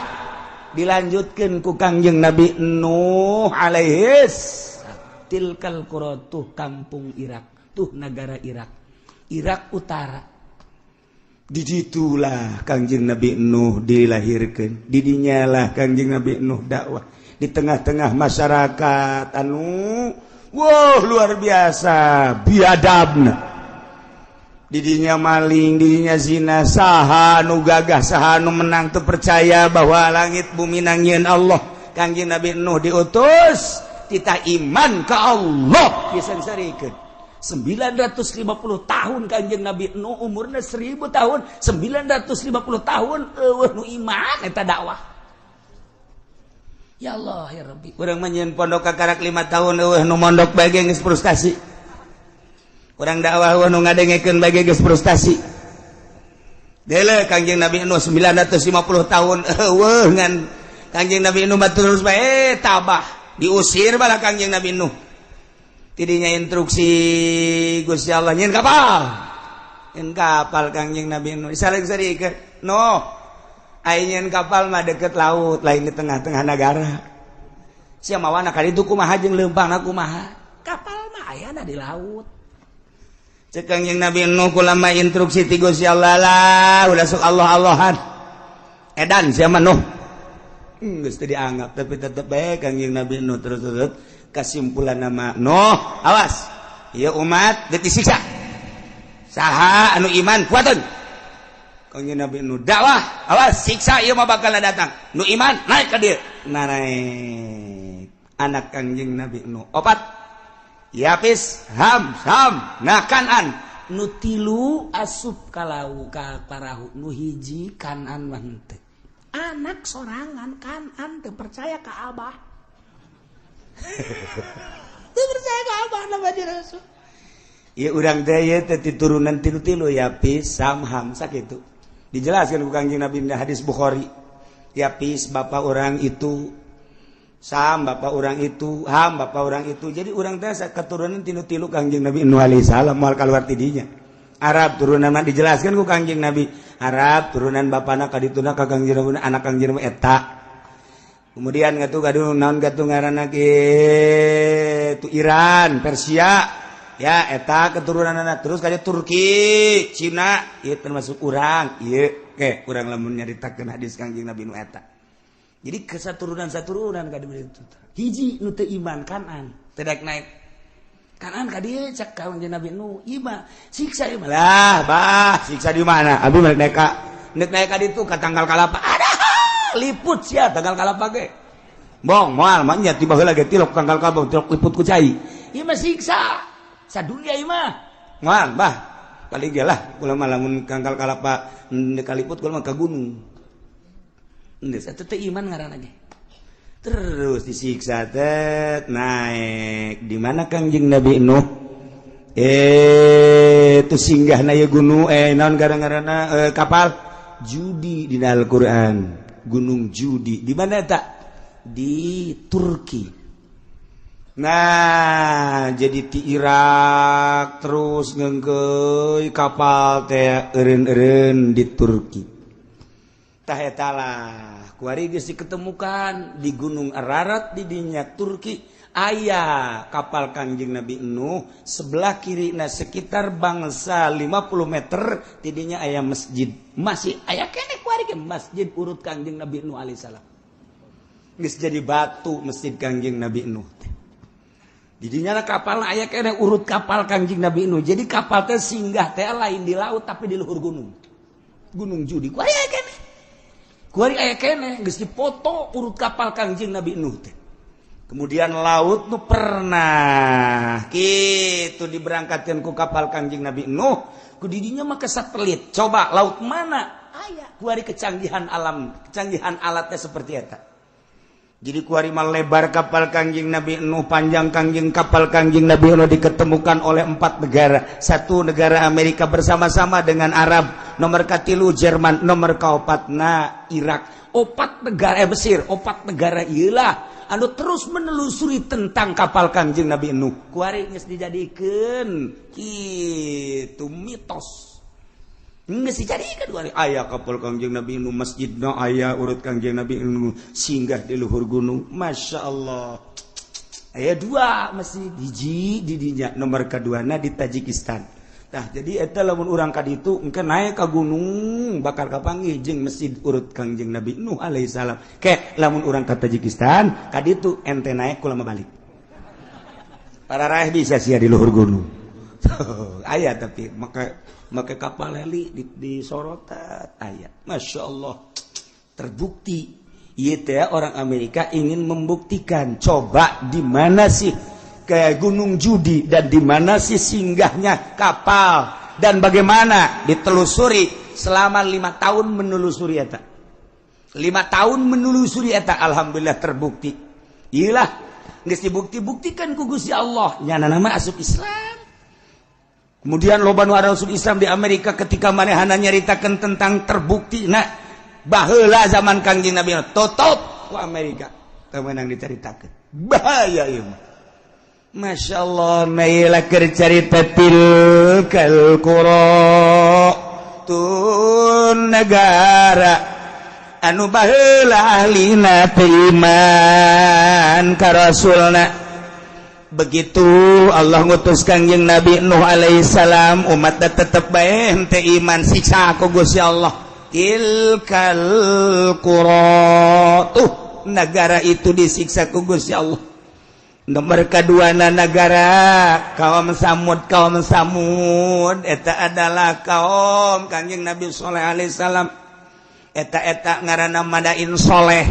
dilanjutkan ku Kangjeng Nabi Nuh alaihis. Tilkal qura, tuh kampung Irak, tuh negara Irak, Irak Utara. Diditulah Kangjeng Nabi Nuh dilahirkan, didinyalah Kangjeng Nabi Nuh dakwah di tengah-tengah masyarakat anu wow luar biasa biadabna. Didinya maling, didinya zina, saha nu gagah, saha nu menang, tuh percaya bahwa langit bumi nangieun Allah. Kangjeng Nabi Nuh diutus, kita iman ke Allah disengsarikeun 950 tahun. Kanjeng Nabi Nuh umurnya 1000 tahun, 950 tahun euweuh nu iman eta dakwah. Ya Allah ya Rabbi, urang mah pondok kakarak 5 tahun, euweuh nu mondok bae geus frustasi. Urang dakwah, euweuh nu ngadengekeun bae geus frustasi. Dele Kanjeng Nabi Nuh 950 tahun euweuh, ngan Kanjeng Nabi Nuh mah terus bae tabah, diusir bala Kanjeng Nabi Nuh. Tidinya instruksi Gusti Allah, nyin kapal, nyin kapal. Kangjeng Nabi Nuh saling ke no nyin kapal mah deket laut, lain di tengah-tengah negara. Sia mawana kali itu kumaha jeung leumpangna kumaha? Kapal mah ayana di laut. Cek Kangjeng Nabi Nuh, kulama instruksi ti Gusti Allah lah udah sok Allah Allahan edan sia mah Nuh. Geus teu dianggap, tapi tetep bae Kangjeng Nabi Nuh terus terus. Kesimpulan nama Nuh, awas ya umat, deuk disiksa, saha anu iman kuatun. Kangjeng Nabi Nuh dakwah, awas siksa ieu mah bakal datang, nu iman naik ka dieu. Nah, naik anak Kangjeng Nabi Nuh opat, Yapis, Ham, Sam, nah Kanan. Nu tilu asup kalau ka parahu, nu hiji Kanan mah henteu. Anak sorangan Kanan teu percaya ka Abah, teu percaya ka Abah nama Rasul. Ya urang teh ieu teh turunan tilu-tilu, Yapis, Sam, Ham, sakitu. Dijelaskan ku Kangjeng Nabi di hadis Bukhari. Yapis bapak orang itu, Sam bapak orang itu, Ham bapak orang itu. Jadi urang teh keturunan tilu-tilu Kangjeng Nabi Nuh alaihi salam, moal keluar tidinya. Arab turunan mah dijelaskan ku Kangjeng Nabi. Arab turunan bapana kadituna ka Kangjeng Nabi, anak Kangjeng Nabi eta. Kemudian ngatu gaduh naon gatuh ngaranna kitu, Iran, Persia ya, eta keturunan anak terus kayak Turki, Cina, ieu termasuk urang ieu ke urang lamun nyaritakeun hadis Kangjeng Nabi nu eta. Jadi kesaturunan saturunan ka itu. Hiji nu teu iman Kanan, teu daek naik. Kanan ka dieu cek Kanjeng Nabi Nuh, ieu mah siksa ieu mah. Lah, bah, siksa di mana? Abi mah naik ka naik ka ditu ka tangkal kalapa. Ada liput sia tangkal kalapa ge. Bong, moal mah nya tiba heula ge tilok tangkal kalapa, tilok liput ku cai. Ieu mah siksa. Sadunia ieu mah. Moal, bah. Kali ge lah kula mah lamun tangkal kalapa kaliput kula mah ka gunung. Geus eta teh iman ngaranna ge. Terus disiksa tet naik di mana Kangjeng Nabi Nuh itu singgah na gunung naon gara-garana kapal Judi di Al-Qur'an, Gunung Judi di mana tak di Turki. Nah, jadi di Irak terus ngengkeuy kapal teh eureun-eureun di Turki. Tah eta lah kuari geus diketemukan di Gunung Ararat di dinya Turki aya kapal Kangjeng Nabi Nuh, sebelah kiri nah sekitar bangsa 50 meter tidinya aya masjid, masih aya keneh kuari ge masjid urut Kangjeng Nabi Nuh alaihissalam. Geus jadi batu masjid Kangjeng Nabi Nuh teh. Didinya kapal aya keneh urut kapal Kangjeng Nabi Nuh. Jadi kapal teh singgah teh lain di laut tapi di luhur gunung. Gunung Judi kuari aya keneh. Kuari aya keneh geus dipoto urut kapal Kangjeng Nabi Nuh teh. Kemudian laut nu pernah kitu diberangkatkan ku kapal Kangjeng Nabi Nuh, ku didinya mah ke satelit. Coba laut mana? Aya kuari kecanggihan alam, kecanggihan alatnya seperti eta. Jadi kuari mah lebar kapal Kangjeng Nabi Nuh, panjang Kangjeng kapal Kangjeng Nabi Nuh diketemukan oleh 4 negara. Satu negara Amerika bersama-sama dengan Arab, nomor katilu Jerman, nomor kaopatna Irak. 4 negara Mesir, 4 negara ieulah anu terus menelusuri tentang kapal Kangjeng Nabi Nuh. Kuari geus dijadikeun kitu mitos. Geus dijadikeun kuari aya kapal Kangjeng Nabi Nuh, masjidna aya urut Kangjeng Nabi Nuh singgah di luhur gunung. Masya Allah. Aya 2 masjid, hiji di dinya, nomor kaduana di Tajikistan. Tah jadi eta lamun urang ka ditu engke naik ka gunung bakal kapanggih jeung masjid urut Kangjeng Nabi Nuh alaihissalam. Ke lamun urang ka Tajikistan ka ditu ente naik kula mah balik. Para raih bisa sia di luhur gunung. Aya tapi make kapal heli di sorotan aya. Masya Allah. Terbukti ieu teh orang Amerika ingin membuktikan coba di mana sih ke Gunung Judi dan di mana sih singgahnya kapal dan bagaimana ditelusuri selama 5 tahun menelusuri eta. 5 tahun menelusuri eta, alhamdulillah terbukti. Iyalah geus dibukti-buktikan ku Gusti Allah nyana nama asup Islam. Kemudian loba nu asup Islam di Amerika ketika manehana nyaritakeun tentang terbukti nah baheula zaman Kangjeng Nabi tutup ku Amerika teu meunang dicaritakeun. Bahaya ieu mah. Masya Allah, mailah cerita tilkal qura tun negara anu baheula ahlina teu iman ka rasulna. Begitu Allah ngutus Kangjeng Nabi Nuh alaihissalam, umatna tetep bae henteu iman, siksa ku Gusti Allah. Tilkal qura tuh negara itu disiksa ku Gusti Allah. Nomor kedua negara kaum Samud, kaum Samud eta adalah kaum Kangjeng Nabi Soleh alaihissalam. Eta-eta ngaranna Madain Soleh.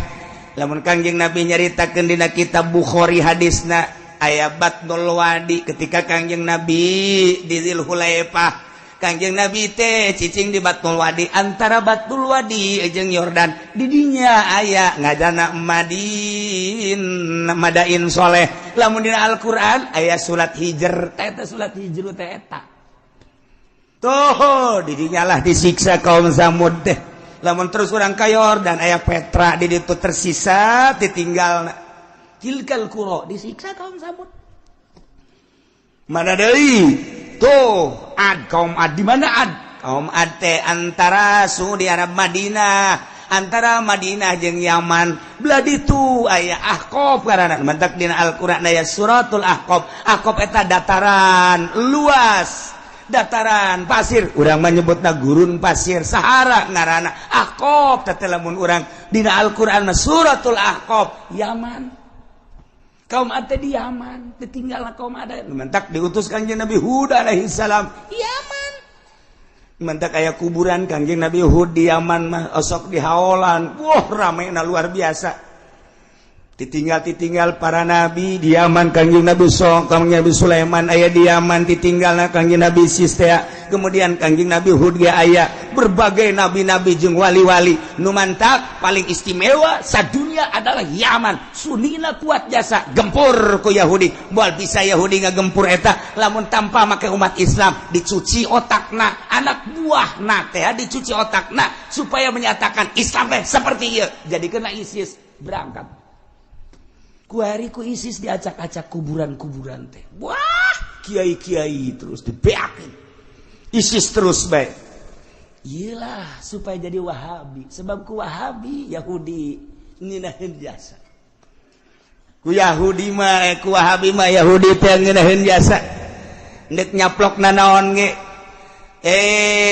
Lamun Kangjeng Nabi nyaritakeun dina kitab Bukhari hadisna aya Batnul Wadi ketika Kangjeng Nabi di Dzulhulaifah. Kangjeng Nabi teh cicing di Batnul Wadi, antara Batnul Wadi jeung Yordan di dinya aya ngajana Madin Madain Soleh. Lamun dina Al-Qur'an aya surat Hijr, teh eta surat Hijr teh eta. Tuh di dinya lah disiksa kaum Samud teh. Lamun terus urang ka Yordan aya Petra di ditu tersisa ditinggalna. Tilkal qura disiksa kaum Samud. Mana deui? Tuh Ad, kaum Ad di mana Ad? Kaum Ad teh antara Saudi Arab Madinah, antara Madinah jeung Yaman. Belah ditu aya Ahqaf ngaranna. Mantak dina Al-Qur'an aya suratul Ahqaf. Ahqaf eta dataran luas, dataran pasir. Urang mah nyebutna gurun pasir Sahara ngaranna. Ahqaf teh lamun urang dina Al-Qur'an mah suratul Ahqaf Yaman. Kaum Ad di Yaman, ditinggal kaum Ad. Mentak diutus Kangjeng Nabi Hud alaihi salam. Yaman. Mentak aya kuburan Kangjeng Nabi Hud di Yaman mah osok di haolan. Wah, ramena luar biasa. Ditinggal-titinggal para nabi di Yaman, Kangjeng Nabi Sok, Kangjeng Nabi Sulaiman aya di Yaman, ditinggalna Kangjeng Nabi Sistea, kemudian Kangjeng Nabi Hud ge aya, berbagai nabi-nabi jeung wali-wali. Nu mantak paling istimewa sadunia adalah Yaman. Sunina kuat jasa gempur ku Yahudi. Moal bisa Yahudi ngagempur eta lamun tanpa make umat Islam dicuci otakna, anak buahna teh dicuci otakna supaya menyatakan Islam teh seperti ieu. Jadi kena ISIS berangkat. Kuari ku ISIS diacak-acak kuburan-kuburan teh. Wah, kiai-kiai terus dibeakin. ISIS terus baik. Iyalah supaya jadi Wahabi. Sebab ku Wahabi Yahudi ngeunaheun jasa. Ku Yahudi mah, ku Wahabi mah Yahudi teh ngeunaheun jasa. Ndek nyaplok nanaon ge.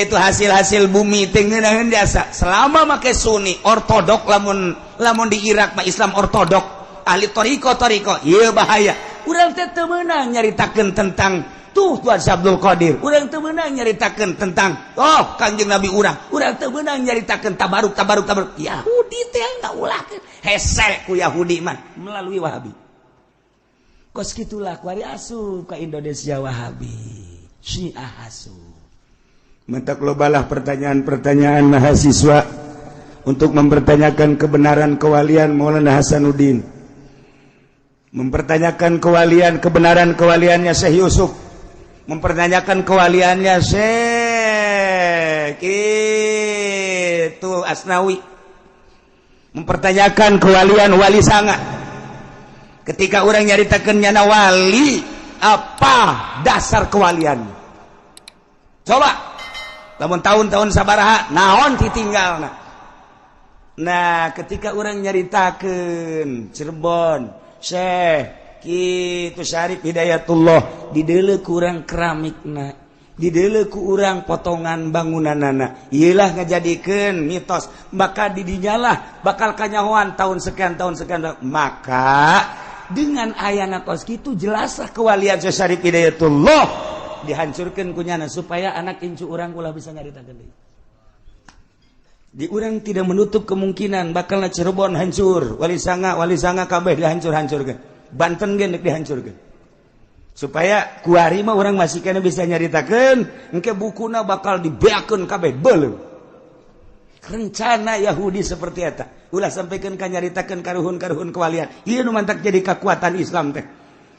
Itu hasil-hasil bumi teh ngeunaheun jasa. Selama make Sunni ortodok, lamun lamun di Irak mah Islam ortodok, ahli toriko toriko, iya bahaya. Urang teh teu meunang nyaritakeun tentang tuh Tuan Abdul Qadir, urang teu meunang nyaritakeun tentang oh Kangjeng Nabi urang, urang teu meunang nyaritakeun tabaruk tabaruk tabaruk. Yahudi teh ngaulahkeun hese ku Yahudi mah melalui Wahabi. Kos kitulah kuari asup ka Indonesia Wahabi, Syiah asup. Mentak lobalah pertanyaan-pertanyaan mahasiswa untuk mempertanyakan kebenaran kewalian Maulana Hasanuddin, mempertanyakan kewalian kebenaran kewaliannya Syekh Yusuf, mempertanyakan kewaliannya Syekh itu Asnawi, mempertanyakan kewalian Wali Sanga. Ketika orang nyaritakeun nyana wali, apa dasar kewalian? Coba lamun tahun-tahun sabaraha naon ditinggalna. Nah, ketika orang nyaritakeun Cirebon Syekh kitu Syarif Hidayatullah, dideuleu ku urang keramikna, dideuleu ku urang potongan bangunanana, ieulah ngajadikeun mitos. Maka didinyalah bakal kanyahoan tahun sekian tahun sekian. Maka dengan ayana kos kitu jelaslah kewalian Syekh Syarif Hidayatullah dihancurkeun kunyana supaya anak incu urang ulah bisa nyaritakeun deui. Di urang tidak menutup kemungkinan bakal Cirebon hancur, Wali Sanga, Wali Sanga kabeh dihancur-hancurkeun. Banten ge deuk dihancurkeun. Supaya kuari mah urang masih kena bisa nyaritakeun, engke bukuna bakal dibeakeun kabeh beuleum. Rencana Yahudi seperti eta. Ulah sampaikan ka nyaritakeun karuhun-karuhun kewalian. Ieu nu mantak jadi kekuatan Islam teh.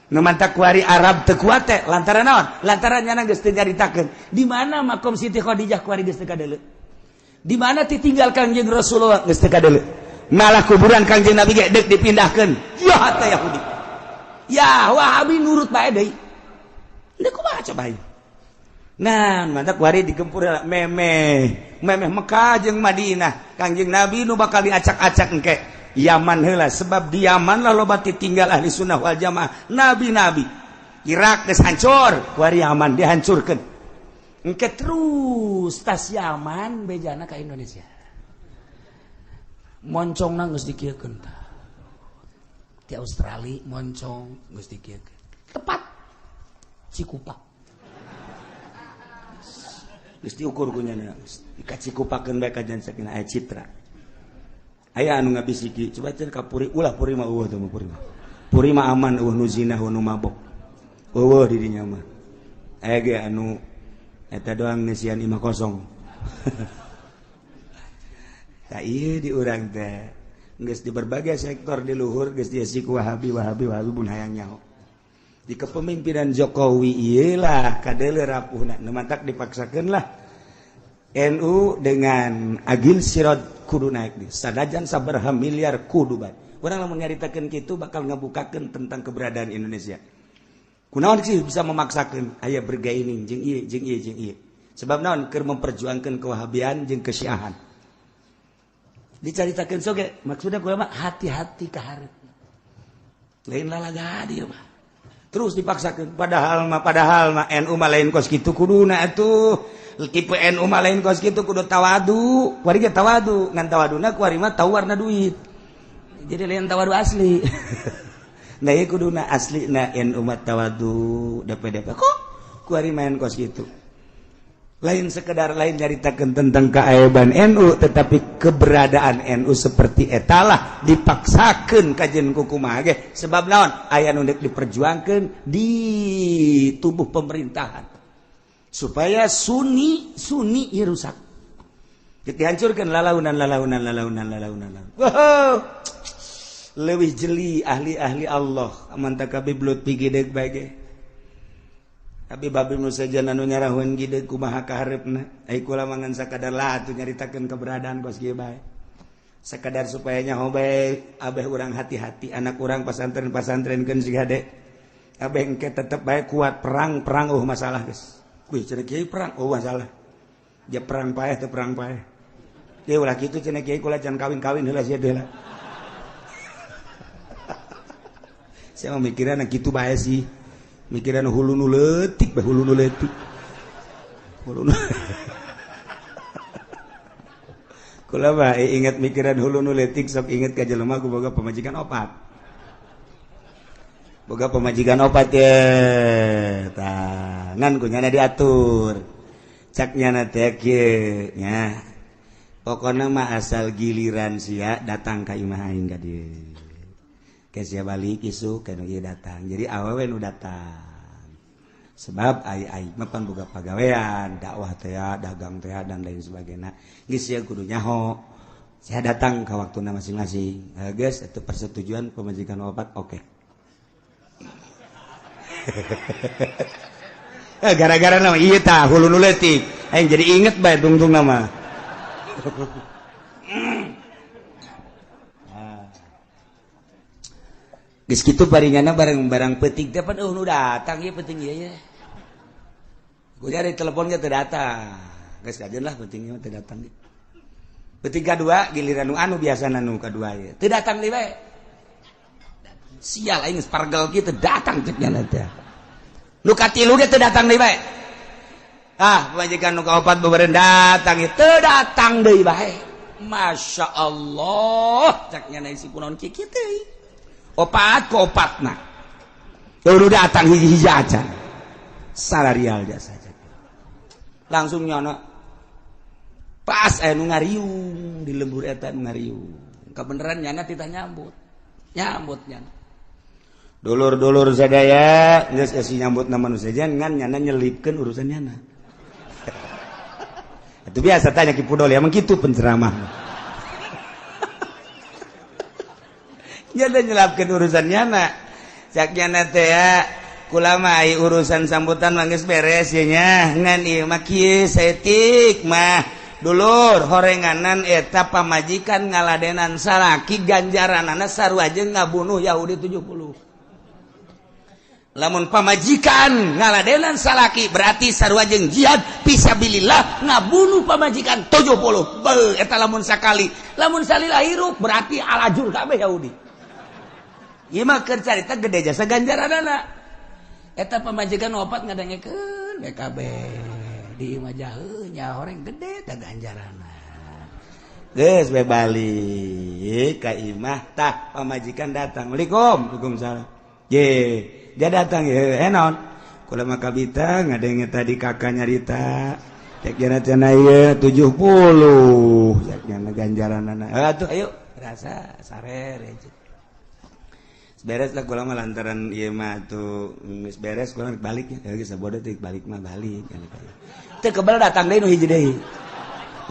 Nu mantak kuari Arab teu kuat teh lantaran naon? Lantaran nyana geus teu nyaritakeun. Di mana makom Siti Khadijah kuari geus teu kadeuleu. Di mana ditinggal Kangjeng Rasulullah geus teu kadeuleu. Malah kuburan Kangjeng Nabi ge deuk dipindahkeun. Ya teh Yahudi. Ya Wahabi nurut bae deui. Deuk kumaha coba ieu? Nah, mantak kuari digempur memeh. Memeh Mekah jeung Madinah. Kangjeng Nabi nu bakal diacak-acak engke. Yaman heula, sebab di Yaman lah loba ditinggal ahli sunnah wal jamaah, nabi-nabi. Irak geus hancur, kuari Yaman dihancurkeun. Engke terus tas Yaman bejana ka Indonesia. Moncongna geus dikieukeun tah. Di Australia moncong geus dikieukeun. Tepat Cikupa. Geus diukur ku nyana, dikacikupakeun bae ka jan sakinah aya citra. Aya anu ngabisiki, coba cenah ka Puri, ulah Puri mah eueuh teh mah Puri mah. Puri mah aman, eueuh nu zina, eueuh nu mabok. Eueuh di dinya mah. Aya ge anu eta doang ngeusian imah kosong. Tak ieu di urang teh geus di berbagai sektor di luhur geus diisi ku Wahabi, Wahabi, Wahabi pun hayang nyaho. Di kepemimpinan Jokowi ieu lah kadeuleu rapuhna, nu mantak dipaksakeun lah NU dengan Agil Siroj kudu naik di sanajan sabaraha miliar kudu bae. Urang lamun nyaritakeun kitu bakal ngabukakeun tentang keberadaan Indonesia. Kunaon sih bisa memaksakeun aya bergaining jeung ieu jeung ieu jeung ieu. Sebab naon keur memperjuangkeun kewahabian jeung kesyiahan. Dicaritakeun soge maksudna kumaha, hati-hati ka hareup. Lain lalaga dieu mah. Terus dipaksakeun, padahal mah NU mah lain kos kitu kuduna atuh. Tipe NU mah lain kos kitu, kudu tawadu. Kuari ge tawadu, ngan tawaduna kuari mah tau warna duit. Jadi lain tawadu asli. Nah ieu kuduna aslina en umat tawadu DPDP kok kuari main kos kitu. Lain sekedar lain nyaritakeun tentang keaiban NU, tetapi keberadaan NU seperti etalah dipaksakeun kajen ku kumaha ge sebab naon aya nu deuk diperjuangkeun di tubuh pemerintahan supaya Sunni Sunni ieu rusak. Dihancurkan lalaunan lalaunan lalaunan lalaunan. Wow. Leuwih jeli ahli-ahli Allah mantap Habib Lutfi gideg bae ge. Habib Habib nu sejen anu nyarahun gideg kumaha kahareupna. Ai kula mah ngan sakadar lah atuh nyaritakeun keberadaan kos kieu bae. Sakadar supaya nyaho bae abeh urang hati-hati anak urang pasantren-pasantrenkeun si hade. Abeh engke tetep bae kuat perang-perang oh masalah geus. Kuy cenah kiai perang oh masalah. Dia perang paeh teu perang paeh. Dia ulah kitu cenah kiai kula can kawin-kawin heula sia heula. Saya mah mikiran kitu bae sih. Mikiran hulu nu leutik bae hulu nu leutik. Hulu nu. Kula mah ingat mikiran hulu nu leutik sok inget ka jelema ku boga pamajikan opat. Boga pamajikan opat ye. Tah, ngan ku nyana diatur. Cak nyana teh kieu nya. Pokona mah asal giliran sia datang ka imah aing ka dieu. Ke sia balik isuk ka nu ieu datang. Jadi awewe nu datang. Sebab ai ai mah pan boga pagawean, dakwah teh, dagang teh dan lain sebagainya. Geus sia kudu nyaho. Sia datang ka waktuna masing-masing. Geus itu persetujuan pamajikan opat oke. Gara-gara nama ieu tah hulu nu leutik. Aing jadi inget bae tungtung nama. Geus kitu paringana barang-barang peuting teh pan eueuh nu datang ieu peuting ieu ye. Gua cari telepon ge teu datang. Geus kajeun lah peuting ieu teu datang. Peuting kadua giliran nu anu biasana nu kadua ieu. Teu datang deui bae. Sial aing geus pargel kieu teu datang cek nya teh. Nu katilu ge teu datang deui bae. Ah, pamajikan nu kaopat beureun datang ieu teu datang deui bae. Masya Allah, cek nya si kunaon kieu teh. Opat ke opatna. Udah datang hiji-hiji aja. Salarial jasa aja. Langsung nyono. Pas aya nu ngariung di lembur eta nu ngariung. Kabeneran nyana titah nyambut. Nyambut nyana. Dulur-dulur sadaya geus esi nyambut na manusia ngan nyana nyelipkeun urusan nyana. Itu biasa tanya Ki Pudol ya, emang kitu penceramah. Nyana nyelapkeun urusan nyana. Cak nyana teh ya, kula mah ai urusan sambutan mah geus beres ye nya. Ngan ieu mah kieu saeutik mah. Dulur horenganan eta pamajikan ngaladenan salaki ganjaranana sarua jeung ngabunuh Yahudi 70. Lamun pamajikan ngaladenan salaki berarti sarua jeung jihad fisabilillah ngabunuh pamajikan 70. Beuh eta lamun sakali, lamun salila hirup berarti alajur kabeh Yahudi. Ieu mah keur carita gede jasa ganjaranana. Eta pamajikan opat ngadengekeun we kabeh. Di imah jauh nya horeng gede teh ganjaranna. Geus we balik ka imah tah pamajikan datang. Waalaikum, waalaikumsalam. Ye, dia datang ye, naon? Kula mah kabita ngadenge tadi kakak nyarita. Cek jana cenah ieu 70. Cek jana ganjaranana. Atuh ayo rasa sarer beres lah kula mah lantaran ieu mah atuh geus beres kula balik nya. Geus sabodo teh balik mah balik. Teu kebel datang deui nu hiji deui.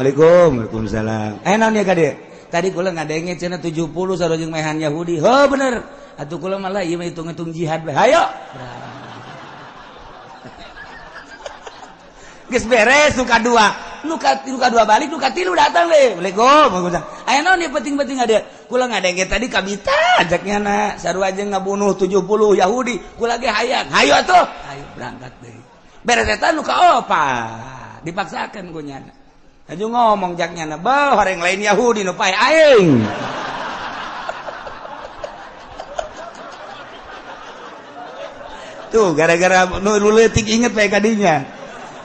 Waalaikum, waalaikumsalam. Naon ya ka dieu? Tadi kula ngadenge cenah 70 sarua jeung mehan Yahudi. Heuh bener. Atuh kula malah ieu mah hitung-hitung jihad bae. Hayo. Geus beres nu kadua. Nu kadua balik, nu katilu datang deui. Waalaikum, waalaikumsalam. Aya naon ieu penting-penting ada? Kula ngadenge tadi kabita ajaknya na sarua jeung ngabunuh 70 Yahudi. Kula ge hayang. Hayo atuh. Hayo berangkat deui. Beres eta nu kaopat. Dipaksakeun ku nyana. Aju ngomong jak nyana, "Beuh, horeng lain Yahudi nu pae aing." Tuh gara-gara nu leutik inget bae kadinya.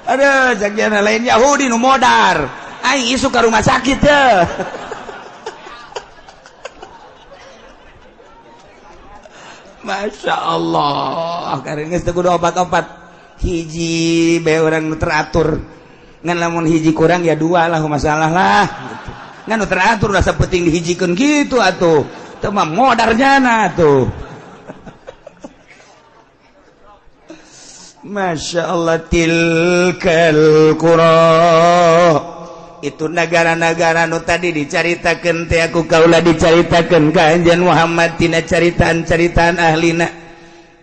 Aduh, jak nyana lain Yahudi nu modar. Aing isuk ka rumah sakit teh. Masya Allah, karena geus teu kudu opat-opat, hiji bae urang nu teratur. Ngan lamun hiji kurang ya dua lah, masalah lah gitu. Ngan nu teratur rasa penting dihijikeun gitu atuh, teu mah modar jana tuh. Masya Allah, tilkal qura, itu negara-negara nu tadi dicaritakeun teh aku kaula dicaritakeun ka Anjeun Muhammad tina caritaan-caritaan ahlina.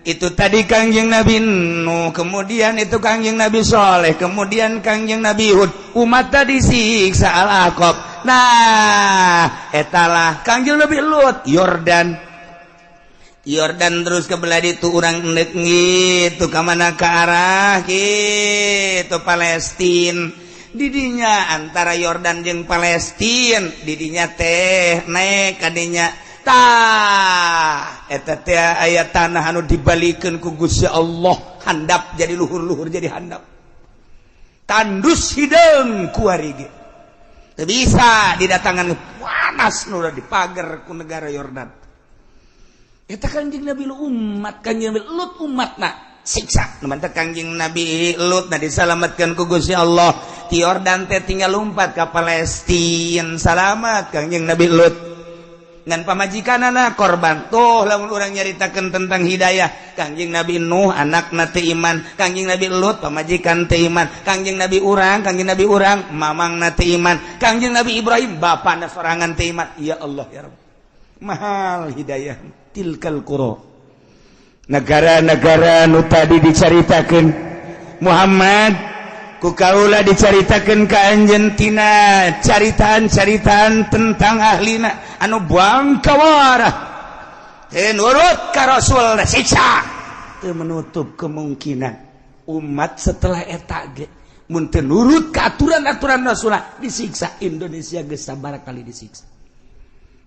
Itu tadi Kangjeng Nabi Nuh, kemudian itu Kangjeng Nabi Soleh, kemudian Kangjeng Nabi Hud, umat tadi siksa Al-Aqab. Nah, etalah Kangjeng Nabi Lut, Yordan. Yordan terus ke belah itu urang endek gitu ka mana ke arah gitu Palestin. Didinya antara Yordan jeung Palestin, didinya teh naik kadinya tah eta teh aya tanah anu dibalikeun ku Gusti Allah handap jadi luhur-luhur jadi handap. Tandus hideung kuari ge. Teu bisa didatangan panas nu dipager ku negara Yordan. Eta Kangjeng Nabi Lut umat Kangjeng Nabi Lut umatna siksa. Nu mantep Kangjeng Nabi Lut na disalametkeun ku Gusti Allah. Ti Yordan teh tinggal lompat ka Palestina, salamat Kangjeng Nabi Lut. Ngan pamajikanana korban. Tuh lamun urang nyaritakeun tentang hidayah, Kangjeng Nabi Nuh anakna teu iman, Kangjeng Nabi Lut pamajikan teu iman, Kangjeng Nabi urang, Kangjeng Nabi urang mamangna teu iman, Kangjeng Nabi Ibrahim bapana sorangan teu iman. Ya Allah ya Rabb. Mahal hidayah. Tilkal qura, negara-negara nu tadi dicaritakeun Muhammad ku kaula dicaritakeun ka anjeun tina caritaan-caritaan tentang ahlina anu bangkawarah teu nurut ka Rasul siksa. Teu menutup kemungkinan umat setelah eta ge mun teu nurut ka aturan-aturan Rasul disiksa. Indonesia geus sabaraha kali disiksa.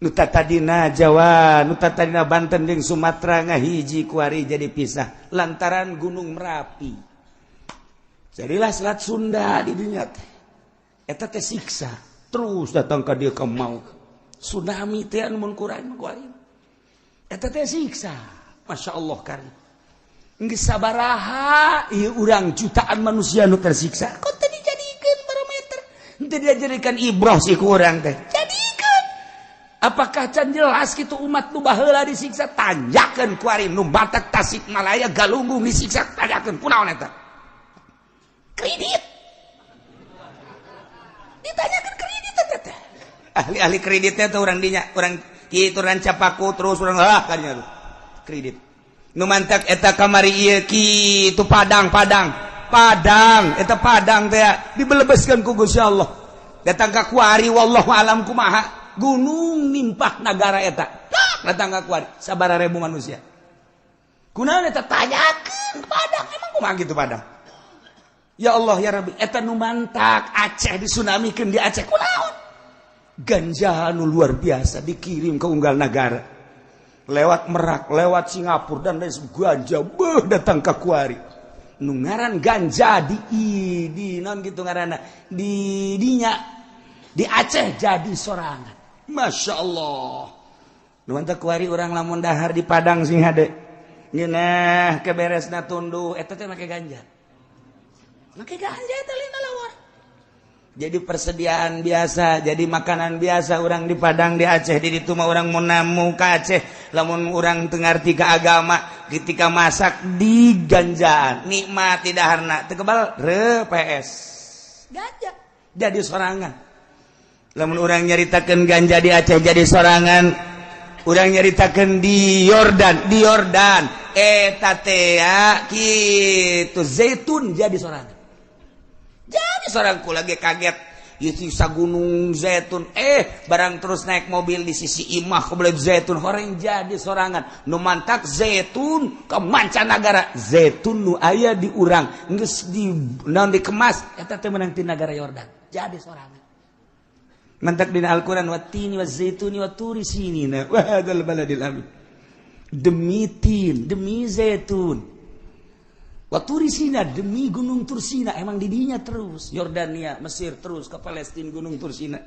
Nuta tadina Jawa, nuta tadina Banten jeung Sumatera ngahiji kuari jadi pisah lantaran Gunung Merapi. Jadilah Selat Sunda di dinya teh. Eta teh siksa terus datang ka dieu ka maut. Tsunami teh anu mun kurang kuari. Eta teh siksa. Masya Allah kari. Geus sabaraha ieu urang jutaan manusia nu tersiksa. Kok teu dijadikeun barometer? Teu dijadikan ibroh sih ku urang teh. Jadi apakah can jelas gitu umat nu baheula disiksa tanjakeun ku ari nu Batak Tasikmalaya Galunggung disiksa tanjakeun kunaon eta? Kredit. Ditanyakeun kredit eta teh. Ahli-ahli kreditnya tuh urang dinya, urang kitu Rancapaku terus urang ah kadinya tuh. Kredit. Nu mantak eta kamari ieu kitu Padang, Padang. Padang, eta Padang teh dibelebeskeun ku Gusti Allah. Datang ka kuari wallahu alam kumaha. Gunung nimpah nagara eta datang ka kuari sabaraha ribu manusia kunaon eta tanyakeun Padang emang kumaha kitu Padang ya Allah ya Rabbi eta nu mantak Aceh disunamikeun di Aceh kunaon ganja nu luar biasa dikirim ke unggal nagara lewat Merak lewat Singapura dan lain ganja beuh datang ka kuari nu ngaran ganja di naon kitu ngaranna di dinya di Aceh jadi sorangan. Masya Allah. Nu mantap kuari urang lamun dahar di Padang sing hade. Ngeunah keberesna tunduh eta teh make ganja. Make ganja eta lina lawar. Jadi persediaan biasa, jadi makanan biasa urang di Padang di Aceh di ditu mah urang mun namu ka Aceh, lamun urang teu ngarti ka agama ketika masak di ganjaan, nikmat di daharna teu kebal re PS. Ganja jadi sorangan. Lamun urang nyaritakeun ganja di Aceh jadi sorangan, urang nyaritakeun di Yordan, di Yordan eta teh kitu zaitun jadi sorangan. Jadi sorangan ku lagi kaget ieu sisa gunung zaitun barang terus naik mobil di sisi imah kebelet zaitun horeng jadi sorangan. Nu mantak zaitun ke mancanagara, zaitun nu aya di urang geus di naon dikemas eta teh meunang ti nagara Yordan jadi sorangan. Mantak dina Al-Quran wattini wazaituni waturi sinina wa hadzal baladil amin. Demi tin, demi zaitun. Waturi sina, demi gunung Tursina, emang didinya terus Yordania, Mesir terus ke Palestina gunung Tursina.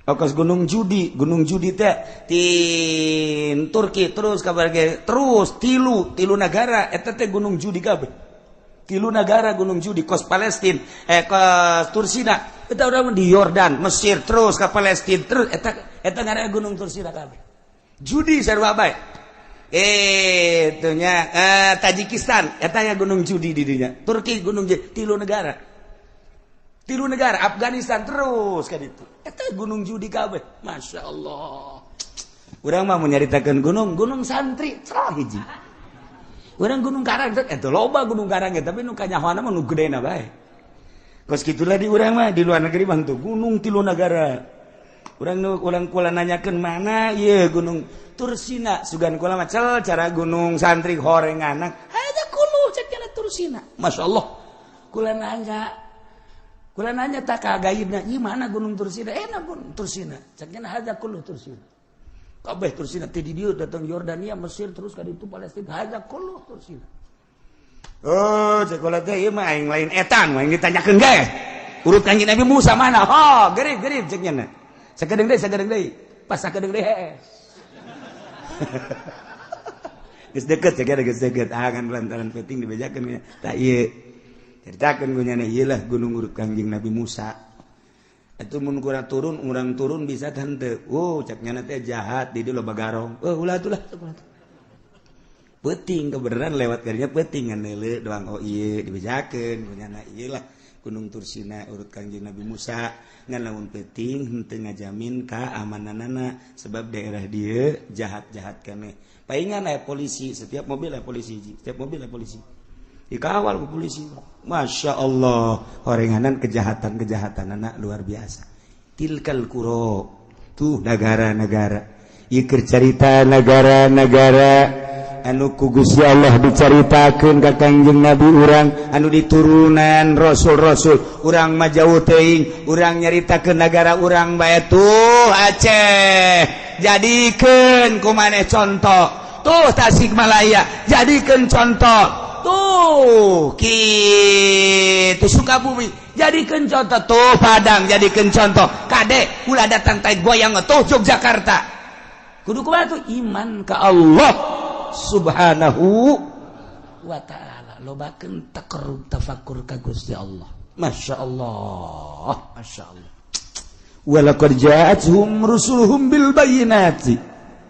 Okos Gunung Judi, Gunung Judi teh tin Turki terus kabar ge terus tilu tilu negara eta teh Gunung Judi kabeh. Tilu negara Gunung Judi kos Palestina, kos Tursina eta urang di Yordan, Mesir terus ka Palestina terus eta eta ngaranna Gunung Tursina kabeh. Judi sarua bae. Itu nya Tajikistan eta nya Gunung Judi di dinya. Turki Gunung Judi tilu negara. Tilu negara Afghanistan terus ka ditu. Eta Gunung Judi kabeh. Masya Allah. Urang mah mau nyaritakeun gunung, gunung santri cerah hiji. Urang Gunung Karang eta loba Gunung Karang tapi nu kanyahoana mah nu gedena bae. Kos kitulah di urang mah di luar negeri mah tuh gunung tilu negara. Urang nu urang kula nanyakeun mana ieu Gunung Tursina, sugan kula mah cel cara Gunung Santri horenganak. Haja kulu cek cenah Tursina. Masya Allah. Kula nanya tak kagaibna, ieu mana Gunung Tursina? Enak Gunung Tursina. Cek cenah haja kulu Tursina. Kabeh Tursina teh di dieu datang Yordania, Mesir terus ka ditu Palestina, haja kulu Tursina. Oh, cek kula teh ieu mah aing lain etan, aing ditanyakeun ge. Urut Kanjeng Nabi Musa mana? Oh, gerib-gerib cek nya. Sakedeung deui, sakedeung deui. Pas sakedeung deui hees. Geus deket cek geus deket. Ah kan lantaran penting dibejakeun tah ieu. Ceritakeun ku nyana ieu lah gunung urut Kanjeng Nabi Musa. Atuh mun kurang turun, urang turun bisa teu. Oh, cek nyana teh jahat di dieu loba garong. Oh, ulah atuh lah. Peuting kebenaran lewat karinya peuting ngan leuleuh doang oh ieu dibejakeun ku nyana ieu lah Gunung Tursina urut Kanjeng Nabi Musa ngan lamun peuting henteu ngajamin kaamananana sebab daerah dieu jahat-jahat keneh. Paingan aya polisi, setiap mobil aya polisi, setiap mobil aya polisi. Dikawal ku polisi. Masya Allah, horenganan kejahatan-kejahatan anak luar biasa. Tilkal kuro tuh negara-negara. Ieu keur carita negara-negara anu ku Gusti Allah dicaritakeun ka Kangjeng Nabi urang anu diturunan rasul-rasul urang mah jauh teuing urang nyaritakeun negara urang bae tuh Aceh jadikeun ku maneh contoh tuh Tasikmalaya jadikeun contoh tuh kitu Sukabumi jadikeun contoh tuh Padang jadikeun contoh kade ulah datang tai goyang tuh Yogyakarta kudu kumaha tuh iman ka Allah Subhanahu wa ta'ala lobakeun taqarrub tafakur ka Gusti Allah. Masya Allah, Masya Allah. Walaqad ja'atuhum rusuluhum bil bayyinati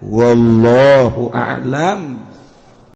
wallahu a'lam.